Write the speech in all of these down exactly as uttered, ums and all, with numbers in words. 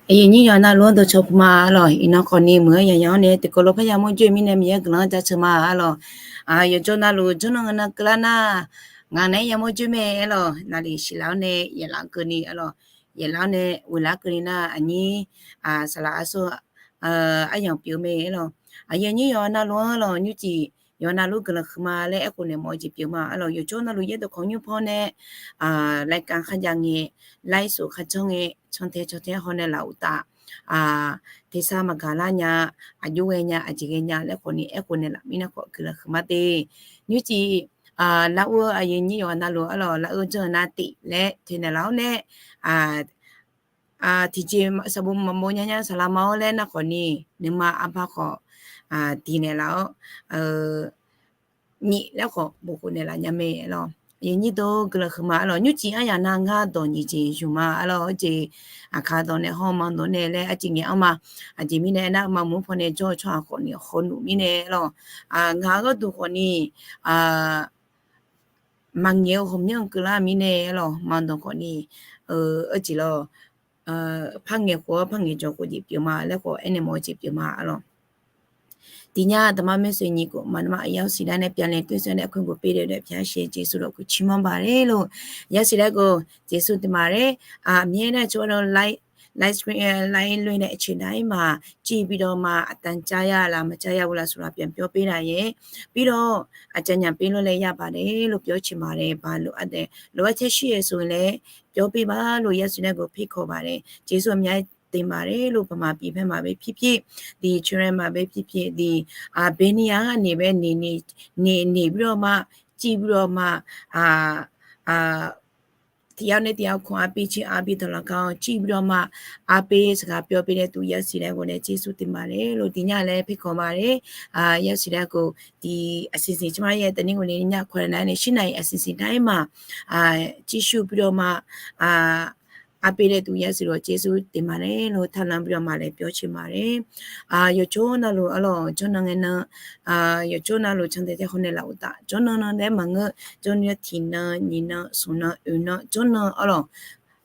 Aqyuif nyir yawqha navluf-anr dawqcawq puq ma arlawq. Iqnan khawfni muiq-eu yaqyaq-anr nae tiqkawv lof parya mawr joer mirnae Miqyaer guiqlanq-anr jaceuq ma arlawq. Aqyawf jawr navluf jawrnan ngeur nar keuvlar nar, ngaq naeq-aer yamawr joer mae arlawq. Naqlif siqlaf-awr nae yaeqlaf keuvni arlawq. Yaeqlaf-awr nae ghoeqlaf keuvni nar aqnyir saqlaq arsar aryamq pyeuf-eu mae arlawq. Aqyuif nyir yawqha navluf-anr arlawq, nymrcif yawqha navluf guiqlanq huiqma laer aerkhof naeq mawf-eu jeq pyeuf ma arlawq. Yawqjawr navluf yaerdawq kawq nymr paw nae รายการ kharjav ngae, ไลฟ์สด kharjanr ngae, cantae cantae haw nae laf uqtaf, tersar maqgaq lar nya, aqjox ghae nya, aqjeq ghae nya laer khawfni aerkhof naeqlaf mirnae khawf guiqlanq huiqma de. Nymrcif lar ur-eu aqyuif nyir yawqha navluf arlawq, lar ur janr-eu nar tif laer toeqnaeq laf-awr nae, tiqjeq saqbov maqbov nya nya saqlaq ma-awr laer nar khawfni, nuima arbar khawf diq naeqlaf-awr, nyif laer khawf bof khof naeqlaf nya mae arlawq. Aqyuif nyir deuq guiqlanq huiqma arlawq. Nymrcif aryaq nav ngar dawq nyiq jeq yuf ma arlawq. Jeq aqkaq dawq nae hawr ma dawq nae laer arciv ngaeq-anr ma. Aqjeq mirnae aernar, maqmuiq paw nae jawr-eu tsawrhaq khawfni hawnuf mirnae arlawq. Ngaq-eu gharduq khawfni maqngaeq-eu ghawqmyanr-anr keuvlar mirnae arlawq. Maqdawq khawfni, arciv lawq, par ngaeq khof-awr par ngaeq jawq khof jeq pyeuf ma laer khawf aernaeq mawf-eu jeq pyeuf ma arlawq. Tiqnya daqma maershoeq nyiq khof maqnarma aqyawf siqlar nae pyav laeq toer sar nae khoer bof pir daef daef pyav shir Jeqsur lafkhoer cir manr baq le lof. Yawsiq laer ghof Jeqsur tiq maqle. Aqmyaer nar cawr-awr nae live stream, live loer nae aqcoeq nar-ir ma, civ bidawq ma, aqtav cav ya laf maqcav ya ghoflaf saflaf pyav pyawr pir laf yaer. Bidawq aqcawq nyaf pir lor laer yabaq le lof pyawr ciq maqle baq lof-aer tae, lof-aer tae shir-aer suf laer pyawr pir baq lof. Yawsiq laer ghof pir kawq baq le. Jeqsur aqmyaer tiq maqle lof, baqmaq bif paer maqbae pir pir, diq coeqlae maqbae pir pir, diq baeni ya-anr naeq bae naeq naeq naeq bidawq ma, civ bidawq ma, tiq yar nae tiq yar khmq arpir civ arpir dawq lafgar-anr civ bidawq ma, arpir saqgaq pyawr pir nae tuq Yawsiq laer ghof nae Jeqsur tiq maqle lof tiq nya laer pir kawq maqle. Yawsiq laer ghof tiq aqsiq siq cawr-aer yaer taqni ghof nae nya kawq nae nae shir nav-iq aqsiq siq nar-ir ma, civ shur bidawq ma, arpir nae tuq Yawsiq laf Jeqsur tiq maqle lof, taqlanq bidawq ma laer pyawr ciq maqle. Yawqjawr navluf arlawq, jawrnan ngae nan, yawqjawr navluf cantae tae haw nae laf uqtaf, jawrnan nan nae maqngeur, jawrnan tiqnan nyiqnan smqnan oeqnan jawrnan arlawq.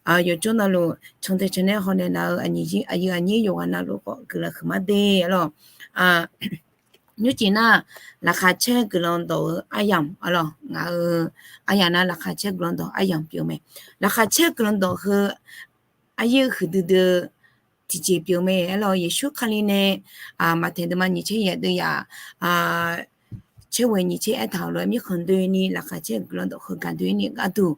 Yawqjawr navluf cantae tae nae haw nae laf-eu aqyuif aqnyir yawqghaq navluf khawf guiqlanq huiqma de arlawq. Nymrcif nar, laqkhaq caer guiqlanq dawq-eu aryamq arlawq, ngaq-eu aryamq nar laqkhaq caer guiqlanq dawq aryamq pyeuf mae. Laqkhaq caer guiqlanq dawq heu aryaer huiqdui dui-eu tiqjeq pyeuf mae arlawq. Yeqsur Kali nae Maqtaeq deuvma nyiq tser yaeq deuv yaf tser ghoeq nyiq tser aertaq-euq lof-aer mirkhanq doeni laqkhaq caer guiqlanq dawq heu gaqdoeni gharduq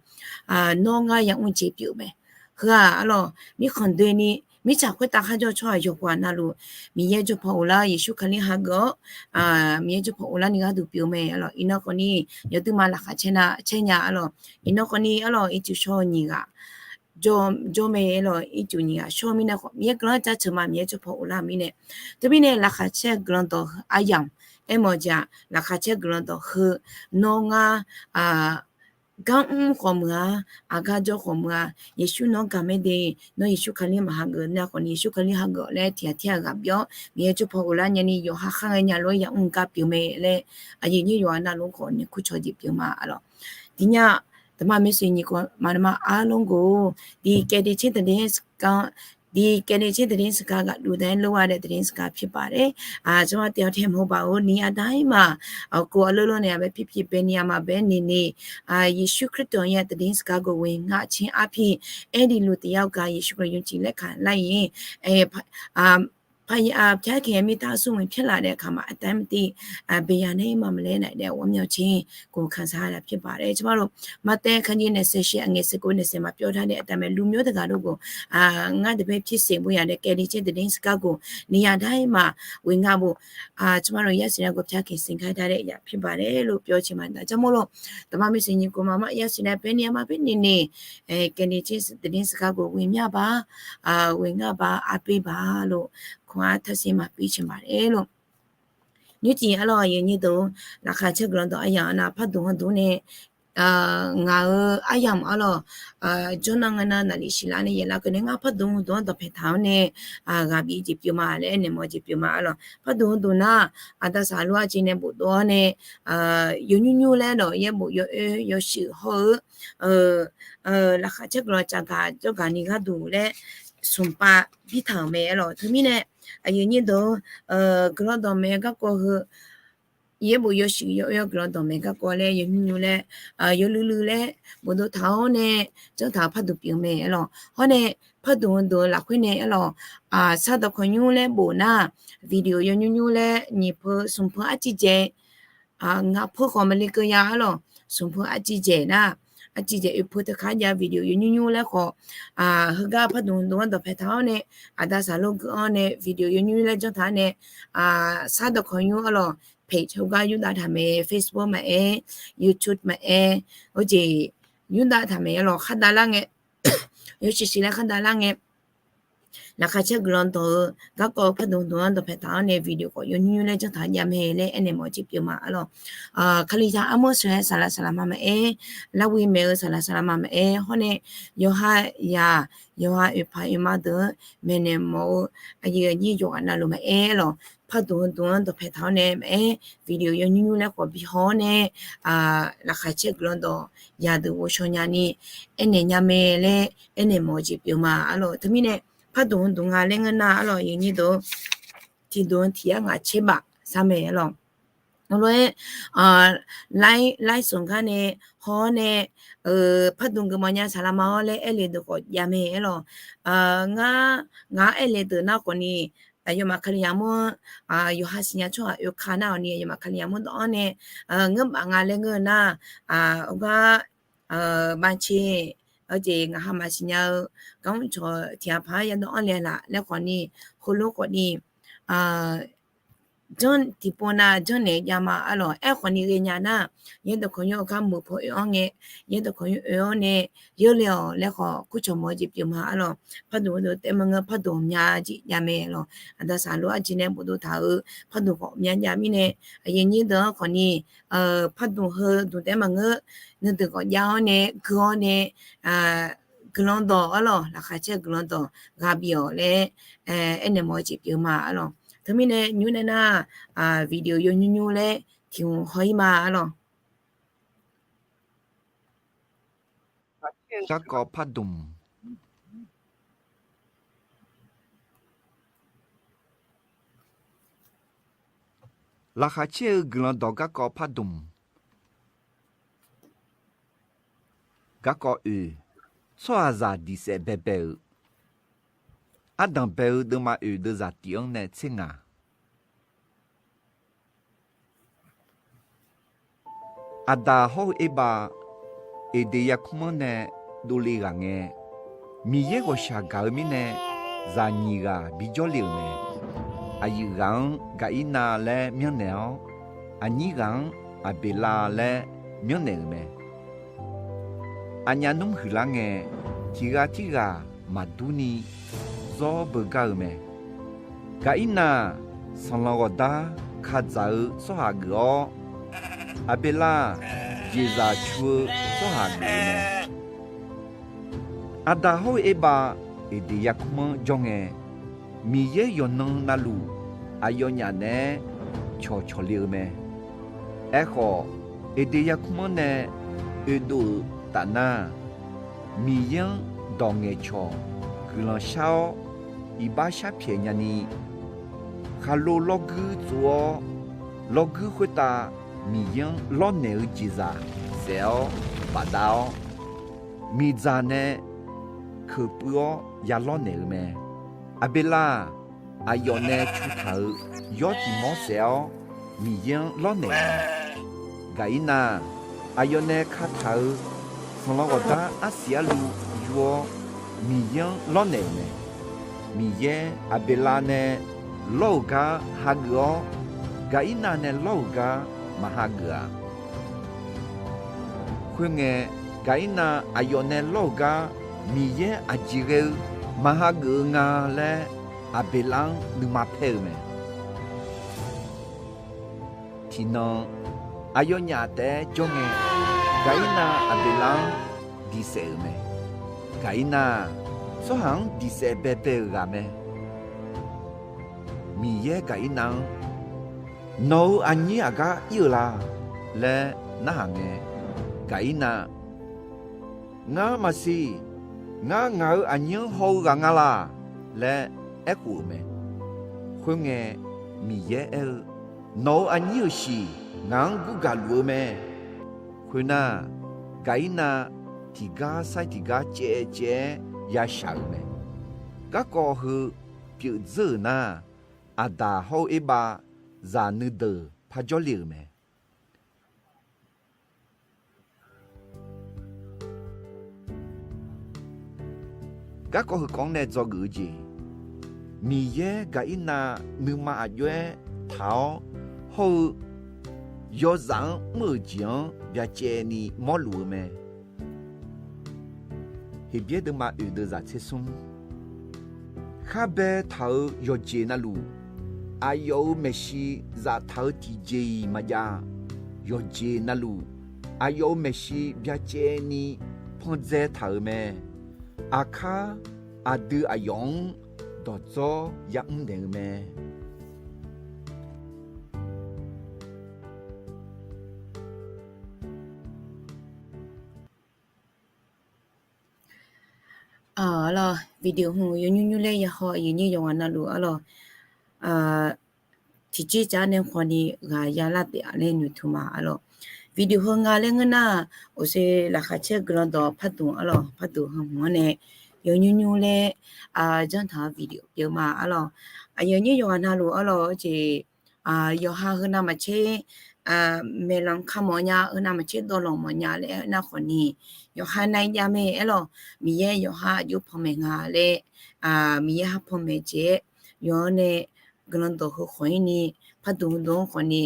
nawr ngar yamr jeq pyeuf mae. Heu-aq arlawq, mirkhanq doeni mirtsaq khoertav kharjawr tsawrhaq yawqghaq navluf Miqyaer jawrpaw ghoflar Yeqsur Kali hageuf-awr, Miqyaer jawrpaw ghoflarni gharduq pyeuf mae arlawq. Iqnan khawfni yawduima laqkhaq caer nar caer nya arlawq. Iqnan khawfni arlawq ircuf shawr-eu nyiq ghaq jawr mae arlawq. Ircuf nyiq ghaq shawr-eu mirnae khawf Miqyaer guiqlanq jaceuq ma, Miqyaer jawrpaw ghoflar-eu mirnae. Teumirnae laqkhaq caer guiqlanq dawq heu aryamq aermawf-eu jeq-aq, laqkhaq caer guiqlanq dawq heu nawr ngar gar mr khawf muiq-a, aqgar jawr khawf muiq-a, Yeqsur nawr gaq mae de, nawr Yeqsur Kali maqhageuf nar khawfni Yeqsur Kali hageuf laer tiq ghaq tir-aq ghaq bi-awr Miqyaer jawrpaw ghoflar nyani yawqha khar ghae nya lof-aer yamr gar pyeuf mae laer aqyuif nyir yawqha navluf khawf noeqkur cawq jeq pyeuf ma arlawq. Tiqnya daqma maeqshi nyiq khof maqnarma arlawq ghof-or, ဒီကယ်တင်ခြင်းသတင်းစကား, ဒီကယ်တင်ခြင်းသတင်းစကားက လူတိုင်းလုပ်ရတဲ့သတင်းစကားဖြစ်ပါတယ်. ကျွန်မတစ်ယောက်တည်းမဟုတ်ပါဘူး။ နေရာတိုင်းမှာ ကိုယ်အလုပ်လုပ်နေရာပဲဖြစ်ဖြစ် ဘယ်နေရာမှာပဲနေနေ ယေရှုခရစ်တော်ရဲ့သတင်းစကားကိုဝင်ငှခြင်းအားဖြင့် အဲဒီလူတစ်ယောက်ကယေရှုကိုယုံကြည်လက်ခံလိုက်ရင် ဖခင်ရဲ့မိသားစုဝင်ဖြစ်လာတဲ့အခါမှာ အတိုင်းမသိ ဘယ်နေရာမှာမလဲနိုင်တဲ့ဝမ်းမြောက်ခြင်းကိုခံစားရတာဖြစ်ပါတယ်. ကျွန်မတို့ မဿဲ ခန်းကြီးနှစ်ဆယ့်ရှစ် အငယ်ဆယ့်ကိုး နှစ်ဆယ့်မှာပြောထားတဲ့အတိုင်းပဲ လူမျိုးတကာတို့ကို ငါ့တပည့်ဖြစ်စေဖို့ရာနဲ့ ကယ်တင်ခြင်းသတင်းစကားကို နေရာတိုင်းမှာဝင်ငှဖို့ ကျွန်မတို့ ရရှိတဲ့ကို ဖျားခင်ဆင်ခိုင်းထားတဲ့အရာဖြစ်ပါတယ်လို့ပြောချင်ပါတယ်. ဒါကြောင့်မို့လို့ ဓမ္မမိတ်ဆွေညီကိုမောင်မရရှိတဲ့ ဘယ်နေရာမှာဖြစ်နေနေ ကယ်တင်ခြင်းသတင်းစကားကို ဝင်မျှပါ၊ ဝင်ငှပါ၊ အားပေးပါလို့ ခွန်အားထပ်ဆင့်မှာ ပေးချင်ပါတယ်လို့ nymrcif arlawq, aqyuif aqnyir deuq, laqkhaq caer guiqlanq dawq aryamq nar pardmq-anr dmr nae, ngaq-euq aryamq arlawq, jawrnan ngae nar naqlif siqlar nae yaeqlar keuv nae ngar pardmq dmq-anr dawqpae taq-awr nae, ghaq bif jeq pyeuf ma laer aernaeq mawf jeq pyeuf ma arlawq. Pardmq dmq nar, aqda saq lof-aer jeq nae bofdov-awr nae, yawnymr nymr laer dawq yaerbof yawoer yawshuif hawr-eu, laqkhaq caer guiqlanq tsafgaq jawrgaq ni gharduq laer smq pav birtaq-euq mae aerlawq. Teumirnae aqyuif aqnyir deuq-or, guiqlanq dawqmaeq garkawv heu yaerbof yawshuif yawoer-awr guiqlanq dawqmaeq garkawv laer yawnymr nymr laer yawluiv luiv laer bofdov taq-awr nae janrtaq-eu pardmq pyeuf-eu mae aerlawq. Hawr nae pardmq heu dmq-eu lafkhoer nae aerlawq, sar dawqkawq nymr laer bof nar, video yawnymr nymr laer nyiq peu smq peu arciv dzaeq, ngaq peu khawf maqle keuv ya aerlawq. Smq peu arciv dzaeq nar, arciv dzaeq oe peu teu kar jav video yawnymr nymr laer khawf, heugar pardmq dmq-anr dawqpae taq-awr nae, aqda saqlor gui-awr nae video yawnymr nymr laer janrtaq-awr nae, sar dawqkawq nymr aerlawq, page heugar yurdav taq mae, Facebook maqaer, YouTube maqaer, heujeq yurdav taq mae aerlawq. Khardav lar ngae, yawshuif shuif laer khardav lar ngae, laqkhaq caer guiqlanq dawq-eu garkawv pardmq dmq-anr dawqpae taq-awr nae video khawf yawnymr nymr laer janrtaq jav mae laer aernaeq mawf-eu jeq pyeuf ma aerlawq. Kalizaq armawr sheuq-aer saqlaq saqlaq ma maqaer, larwi maeq-eu saqlaq saqlaq ma maqaer, hawr nae yawqha yaq, yawqha oeqpaq oeqma deuq-anr maeqnaeq mawf-eu aqyuif aqnyir yawqghaq navluf maqaer aerlawq. Pardmq heu dmq-anr dawqpae taq-awr nae maqaer, video yawnymr nymr laer khawf bi haw-awr nae, laqkhaq caer guiqlanq dawq yadeuq ghovshaw nyani aernaeq nya mae laer aernaeq mawf-eu jeq pyeuf ma aerlawq. Teumirnae pardmq heu dmq nga laer ngeur nar aerlawq, aqyuif aqnyir deuq-or, tiqdmq-anr tiq yar ngaq caer baf sar mae aerlawq. Heulof-aer, laer sanq gar nae haw-awr nae, pardmq geufmawf nya saqlaq ma-awr laer aer le deuq khawf jav mae aerlawq. Ngar, ngaq-anr aer le deuq nar khawf ni, aqyawfmaf Kalizaq mawr-anr, yawqha siqnya tsawrhaq oeka nar khawf ni, aqyawfmaf Kalizaq mawr dawq-anr nae, ngeur baf nga laer ngeur-eu nar, aqgar, bavcae, heujeq ngaq ha maqsiq nya-eu, garmr cawq tiq ghaq paq-aer yadawv-anr le laf laer khawf ni, heulof khawf ni, janr tiqpov nav janrnaeq jav ma aerlawq. Aerkhawf ni ghaenya nar, yaerdawq kawq nymr-eu gar muiq paw oe-anr ngae, yaerdawq kawq nymr oe-awr nae, yeurle-awq laer khawf kurcawq mawf-eu jeq pyeuf ma aerlawq. Pardmq heu dmq taef maqngeur, pardmq ghawqmya jeq jav mae aerlawq. Aqda saqlor arjeq nae bofdov taq-euq pardmq ghawqmya jav mirnae, aqyuif aqnyir deuq-anr khawf ni, pardmq heu dmq taef maqngeur, nuideuq ghawqjav-awr nae gui-awr nae, guiqlanq dawq aerlawq, laqkhaq caer guiqlanq dawq ghaq bif-awq laer aernaeq mawf-eu jeq pyeuf ma aerlawq. Teumirnae nymr nae nar, video yawnymr nymr laer tiq hmq haw-ir ma aerlawq. Garkawv pardmq. Laqkhaq caer-eu guiqlanq dawq garkawv pardmq. Garkawv oeq, tsawrhaqzaq diq saef baebae-euq. Ardanq bae-eu deuvma oeq deuvzaq tif-anr nae tser ngaq. Aqdaq hawr-eu Erbav, Eqdeq yarkmr-anr nae dovle ghaq ngae, Miqyaer ghawqshaq gaq-eu mirnae, zaq nyiq ghaq bijawr le-euq mae. Aqyuif ghaq-anr Gaqirnav laer myanrnaeq-awr, aqnyir ghaq-anr Aqbeqlav laer myanrnaeq-euq mae. Aqnyaf nmr huiqlar ngae, tiq ghaq tirghaq maqdur ni zawr beugar-eu mae. Gaqirnav-aq, sanqlanq ghawqdar kadzaq-eu tsawrhaq geuf-awr, Aqbeqlav-aq, jeqzaq cu-eu tsawrhaq geuf-eu mae. Aqdaq hawr-eu Erbav, Eqdeq yarkmr-anr jawr ngae, Miqyaer yawqnan navluf aqyawfnyaf naeq-aer cawqcawq le-eu mae. Aerkhawf, Eqdeq yarkmr-anr nae oedov-euq tafnar, Miqyaer-anr dawq ngaeqcawq guiqlanq shar-awr, iqbax sharpyaeq nyani, khaqlo lawrguir tsov-awr, lawrguir khoertav Miqyaer-anr lawrnaeq-eu jeqzaq saef-awr bafdav-awr, miqdzaq nae keuqpuiv-awr ya lawrnaeq-eu mae. Aqbeqlav-aq, aqyawf nae cu taq-euq yawr tiq mawr saef-awr Miqyaer-anr lawrnaeq-euq mae. Gaqirnav-aq, aqyawf nae ka taq-euq sanqlanq ghawqdar arsiq arluv yur-awr Miqyaer-anr lawrnaeq-euq mae. Miqyaer Aqbeqlav nae lawr-euq gar hageuf-awr, Gaqirnav nae lawr-euq gar maq hageuf-a. Khoerngae, Gaqirnav aqyawf nae lawr-euq gar Miqyaer aqjeq ghae-eu maq hageuf-eu nga laer Aqbeqlav-anr nuima paer-eu mae. Tiqnan aqyawfnyaf taef-aer jawr ngae, Gaqirnav Aqbeqlav-anr diq saef-euq mae. Gaqirnav-aq, tsawrhaq-anr diq saef baebae-euq ghaq mae. Miqyaer Gaqirnav-anr, Nawq-euq aqnyir aqgar ir-euq la? laer narhaq ngae, Gaqirnav, Ngar maqsiq. Ngar ngaq-euq aqnyir-anr haw-eu ghaq nga laq. laer aerkhof-euq mae. Khoerngae, Miqyaer aer-eu, Nawq-euq aqnyir-euq shiq ngaq-anr gurgaq luf-eu mae. Khoernar, Gaqirnav tiqgar sair tiqgar caev caev-aer yashaq-euq mae. Garkawv heu pyeuf dzeur-euq nar, Aqdaq hawr-eu Erbav zaq nuideuq parjawr le-euq mae. Garkawv heukawv-anr nae dzawgeuf-eu jeq, Miqyaer Gaqirnav nuima aqjox-aer taq-awr hawr-eu yawzaf-anr mr-euq jeq-anr byacaevni mawrluf-eu mae. Heqbyaer deuvma oeq deuv zaq tser smr. Kharbae taq-euq yawqjeq navluf, aqyawf-euq maeqshi zaftaq-eu tiqjeq-iq maqjav. Yawqjeq navluf, aqyawf-euq maeqshi byacaevni pandzae taq-euq mae. Aqkar aqdui aqyawf-anr dawqdzawr yamr naeq-eu mae. Arlawr, video heu yawnymr nymr laer yahaw aqyuif nyir yawqghaq navluf arlawr, tiqjeq tsaf nae khawfni ghaq ya lar taef-a laer noeqtmq ma arlawr. Video heu nga laer ngeur nar, uqshoe laqkhaq caer guiqlanq dawq pardmq arlawr, pardmq heu hmq-anr nae yawnymr nymr laer janrtaq-eu video pyeuf ma arlawr. Aqyuif nyir yawqghaq navluf arlawr jeq, yawqha heu navmaqtser maeqlanq kamq nya, heu navmaqtser dawvlanq mawf nya laer aernar khawfni, yawqha nav-ir jav mae aerlawr. Miqyaer yawqha aqjox panmaeq nga laer, Miqyaer ha panmaeq jeq-aer yawqha-anr nae guiqlanq dawq heu khawf-ir ni, pardmq deuq-anr khawfni,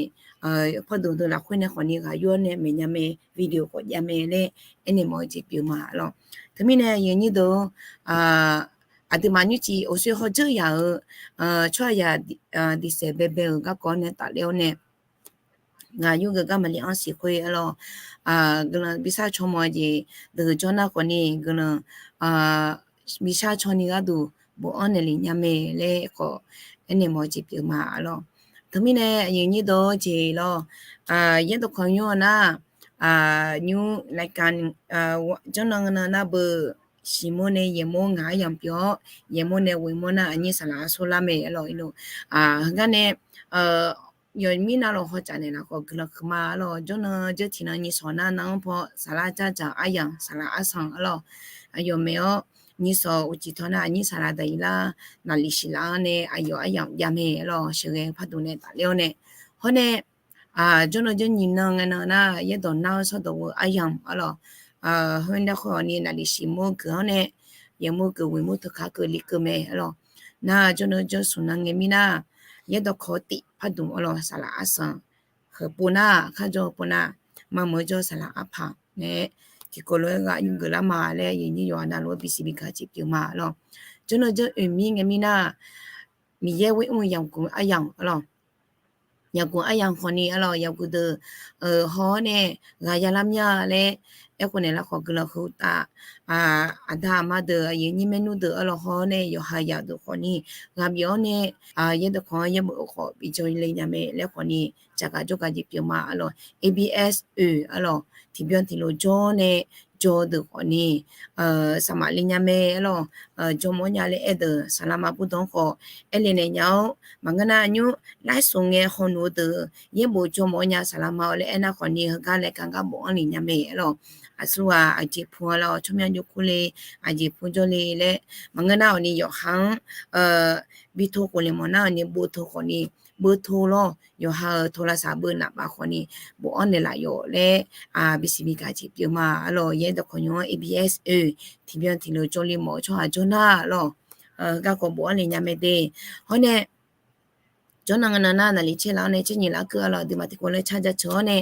pardmq deuq lafkhoer nae khawfni ghaq yur-awr nae maeq nya mae, video khawf jav mae laer aernaeq mawf-eu jeq pyeuf ma arlawr. Teumirnae aqyuif nyir deuq, aqduimaf nymrcif uqshoe hawdzeur yaq-euq tsawrhaqzaq diqsaef baebae-euq garkawv-anr nae tafler-awr nae, ngaq yurgeuf gar maqli-anr siqkhoer arlawr, guiqlanq bishar caw mawf-eu jeq deuq jawr nar khawfni guiqlanq bishar caw ni gharduq bofanr naeq lef nya mae laer khawf aernaeq mawf-eu jeq pyeuf ma arlawr. Teumirnae aqyuif nyir dawq-eu jeq lawr, yaerdawq kawq nymr-eu nar, nymr laikan janrnan nan nar beu, shiqmur nae yaeqmur ngaq aryamq pyeuf-awr, yaeqmur nae ghoeqmur nar aqnyir saqlaq arsur lar mae arlawr. Heugar nae yawqmir navluf hawtsaf naeqlaf khawf guiqlanq huiqma arlawr. Janrnan janr tiqnan nyiq shawq nar nan-anr paw saqlar jardzaq aryamq saqlaq arsanq arlawr. Aqyawf maeq-awr nyiq shawq uqcif tawq nar aqnyir saqlaq daqyiq lar naqlif siqlaf-anr nae aqyawf aryamq jav mae arlawr. Sheuqghae pardmq nae tafler-awr nae, hawr nae, janrnan janr nyiq nan ngae nan nar yaerdawq nar-eu shawrdawq-eu aryamq arlawr. Heu nar khawfni naqlif siqmur keuv-anr nae, yaeqmur keuv ghoeqmur teu kar keuv li keuv mae arlawr. Nar janrnan janr smq nan ngae mirnar, yaerdawq kawq tif pardmq arlawr saqlaq arsanq heu pov nar, kharjawr-eu pov nar, maqmuiq-eu jawr saqlaq arpaq nae, tiqkawv lof-aer ghaq yurgeuf lar ma laer aqyuif nyir yawqghaq navluf-anr bisiq bigaq jeq pyeuf ma arlawr. Janrnan janr oeq mir ngae mirnar, Miqyaer ghoer mr-eu yamq guq aryamq arlawr. Yamq guq aryamq khawfni arlawr, yamq guq deuq haw-awr nae ghaq ya lar mir-a laer aerkhof naeqlaf khawf guiqlanq huiq-eu taf, aqda aqma deuq aqyuif nyir maernmr deuq arlawr haw-awr nae yawqha yaf deuq khawfni ghaq bif-awr nae, yaerdawq kawq-anr yaerbof-eu khawf bi jawr le nya mae laer khawfni tsaqgaq jawrgaq jeq pyeuf ma arlawr. A B S oeq arlawr, tiqbyan tiqlof jawr nae jawr-eu deuq khawfni saqmaf le nya mae arlawr. Jawrmawf-awr nya laer aer deuq saqlaqma burdawq-anr khawf aer le naeq nya-awr, maqngeur nar nymr laer soq ngae hawnuq-eu deuq yaerbof jawrmawf-awr nya saqlaqma-awr laer aernar khawfni heugar laeqkaq gar bofanr le nya mae arlawr. Aqsurghaq aqjeq pu-a lar-awq tsawrmyanr jov kur le, aqjeq pu jawr le laer maqngeur nar awqni yawqha-anr bi to khof le mawf nar awqni bov to khawfni bov to lawr, yawqha-euq tawlavsaq beuv nafpaf khawfni bofanr naeqlaf yawf laer bisiq bigaq jeq pyeuf ma arlawr. Yaerdawq kawq nymr-anr A B S oeq tiqbyan tiqlof jawr le mawf-eu tsawrhaq jawr nar lawr, garkawv bofanr le nya mae de. Hawr nae jawrnan nan nar naqli caer laf-awr nae caer nyiq laf keuv arlawr, aqduimaf tiqkawv laer car jaceuq-awr nae,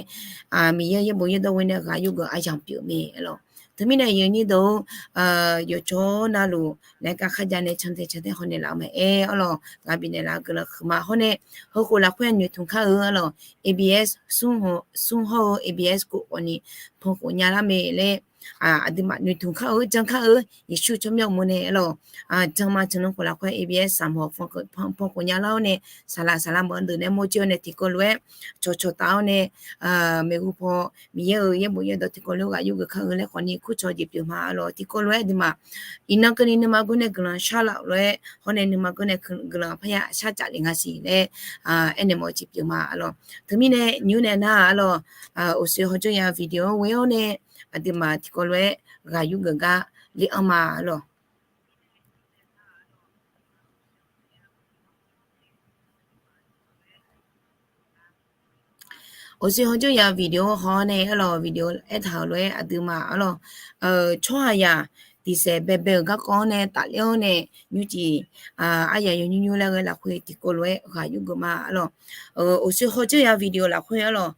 Miqyaer yaerbof yaerdawr ghoe nae ghaq yurgeuf aryamq pyeuf mae arlawr. Teumirnae aqyuif nyir deuq-or, yawqjawr navluf laer gar kharjav nae cantae cantae haw naeqlaf-eu maqaer arlawr, ghaq bifnaeq laf-eu guiqlanq huiqma hawr nae, heukhof lafkhoer noeqtmq kar-eu arlawr, A B S smr hawr-eu A B S khof khawfni pankhof nya lar mae laer aqduimaf noeqtmq kar-eu, jan kar-eu, Yeqsur tsawrmyanr uqmov nae arlawq, jan ma teuqnan khof lafkhoer A B S saqmawq pan khof nya lar-awr nae, saqlaq saqlaq mawf-eu deuq nae mawrjir-awr nae tiqkawv lof-aer cawqcawq taf-awr nae, maeqhu paw Miqyaer-euq yaerbof yaerdawq tiqkawv lof-aer ghaq yurgeuf kar-eu laer khawfni kurcawq jeq pyeuf ma arlawq. Tiqkawv lof-aer aqduimaf iqnan keuvni nuima geur nae guiqlanq shar laf-euq lof-aer hawr nae nuima geur nae guiqlanq parya shar caf lef nga siq laer aernaeq mawf-eu jeq pyeuf ma arlawq. Teumirnae nymr nae nar arlawq, uqshoe hawjawr ya video-anr ghoe-awr nae aqduimaf tiqkawv lof-aer ghaq yurgeuf gar le-anr ma arlawq. Uqshoe hawjawr ya video haw-awr nae arlawq, video aertaq-euq lof-aer aqduimaf arlawq, tsawrhaqzaq tiqsaef baebae-euq garkawv-anr nae tafler-awr nae nymrcif aryaq yawnymr nymr laer ghae lafkhoer tiqkawv lof-aer ghaq yurgeuf ma arlawq. Uqshoe hawjawr ya video lafkhoer arlawq,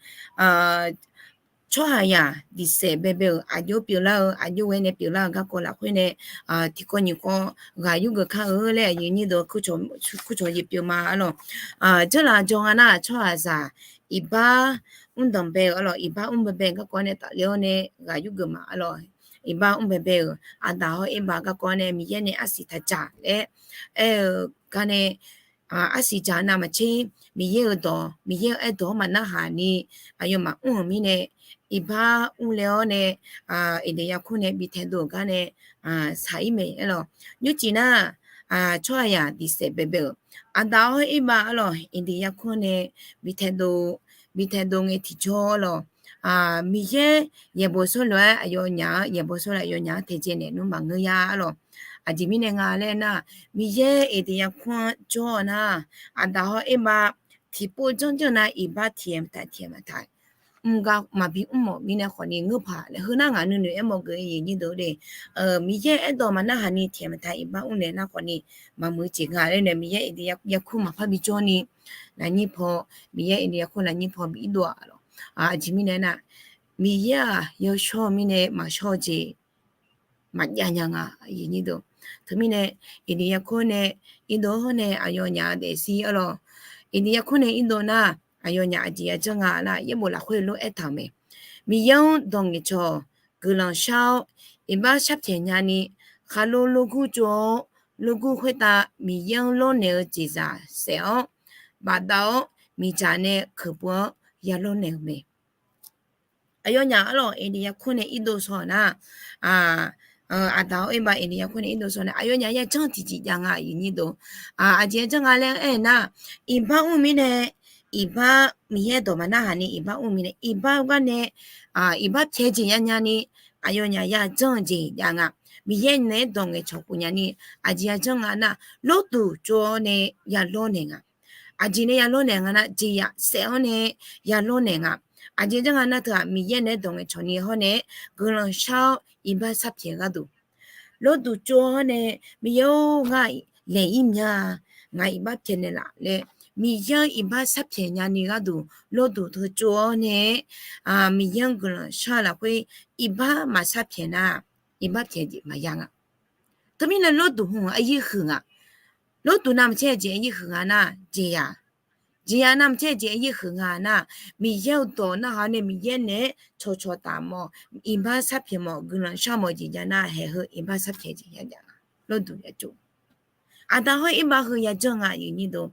tsawrhaqzaq tiqsaef baebae-euq aqjox pyeuflar-eu aqjox ghae nae pyeuflar-eu garkawv lafkhoer nae tiqkawv nyiq kawv ghaq yurgeuf kar-eu laer aqyuif nyir deuq kurcawq jeq pyeuf ma arlawq. Dzeurlaf jawr nga nar tsawrhaqzaq iqbax mrdanq bae-euq arlawq, iqbax mr baebae-euq garkawv nae tafler-awr nae ghaq yurgeuf ma arlawq. Iqbax mr baebae-euq aqdaq hawr erbav garkawv nae Miqyaer nae arsiq taq dzaq laer aer-eu gar nae, arsiq dzaq navmaqtser Miqyaer-euq dawq, Miqyaer-euq aerdawq-anr maqnarhaq ni aqyawfmaf mr-euq mirnae, iqbax mr le-awr nae iqdeq yarkmr nae bi taedov-euq gar nae shaq-ir mae arlawq. Nymrcif nar tsawrhaqzaq tiqsaef baebae-euq aqdaq hawr erbav arlawq, iqdeq yarkmr nae bi taedov, bi taedov ngae tiqjawr arlawq, Miqyaer yaeqbawq sawr lof-aer aqyawfnyaf-anr, yaeqbawq sawr lof-aer aqyawfnyaf-anr taejae naeq nmr maqngeur ya arlawq. Aqjeq mirnae nga laer nar, Miqyaer iqdeq yarkmr-anr jawr-eu nar, aqdaq hawr erbav tiqpov janrjanr nar iqbax tiq-aer maqtaq tiq-aer maqtaq mr gar maqbi mr mawf mirnae khawfni ngeur paq laer heunar ngaq nuinoeq aermawf geuf-eu nyir deuq le. Miqyaer aerdawq maqnarhaq ni tiq-aer maqtaq iqbax mr naeq nar khawfni maqmuiq jeq nga laer nae Miqyaer iqdeq yarkmr maqpar bijawr ni lafnyir paw, Miqyaer iqdeq yarkmr lafnyir paw bi irdov-aq lawq. Aqjeq mirnae nar, Miqyaer-aq yawshawr-eu mirnae maqshawr-eu jeq maqjav nya nga. Teumirnae iqdeq yarkmr nae irdov hawr nae aqyawfnyaf daefzir arlawq. Iqdeq yarkmr nae irdov nar aqyawfnyaf aqjeq yajanr nga nar yaerbof lafkhoer lof-aer aertaq-euq mae. Miqyaer-anr dawq ngaeqcawq guiqlanq shar-awr iqbax sharpyaeq nyani, khaqlo lorgur tsov-awr lorgur khoertav Miqyaer-anr lawrnaeq-eu jeqzaq saef-awr bafdav-awr miqdzaq nae keuqpov-anr ya lawrnaeq-euq mae. Aqyawfnyaf arlawq iqdeq yarkmr nae irdov shaw-euq nar, aqdaq hawr erbav iqdeq yarkmr nae irdov shaw nae aqyawfnyaf yajanr tiqjeq jav nga aqyuif nyir deuq. Aqjeq yajanr nga laer aer-eu nar, iqbax mr mirnae, iqbax Miqyaer dawq maqnarhaq ni iqbax mr mirnae iqbax gar nae iqbax pyaeq jeq yanya ni, aqyawfnyaf yajanr-eu jeq jav nga. Miqyaer naeq-aer dawq ngaeqcawq khof nya ni, aqjeq yajanr nga nar, lorduq tsov-awr nae ya lawrnaeq nga. Aqjeq nae ya lawrnaeq nga nar, jeqzaq saef-awr nae ya lawrnaeq nga. Aqjeq janr nga nar teu-aq Miqyaer naeq-aer dawq ngaeqcawq ni hawr nae guiqlanq shar-awr iqbax sharpyaeq gharduq lorduq tsov-awr nae, Miqyaer-or ngar laeq-ir mya, ngaq iqbax pyaeqnaeq laf laer Miqyaer-anr iqbax sharpyaeq nyani gharduq lorduq teu tsov-awr nae, Miqyaer-anr guiqlanq shar-eu lafkhoer iqbax maqshar pyaeq nar, iqbax pyaeq jeq maqya nga. Teumirnae lorduq hmq-eu aryir huiq nga. Lorduq navmaqtser jeq aryir huiq nga nar, jeqzaq jeqzaq navmaqtser jeq aryir huiq nga nar, Miqyaer-eu dawq narhaq-awr nae Miqyaer naeq-aer cawqcawq taf mawf, iqbax sharpyaeq mawf, guiqlanq shar mawf jeq jav nar, haeq heu iqbax sharpyaeq jeq ya jav nga. Lorduq ya tsov. Aqda hawr iqbax heu yajanr nga aqyuif nyir deuq.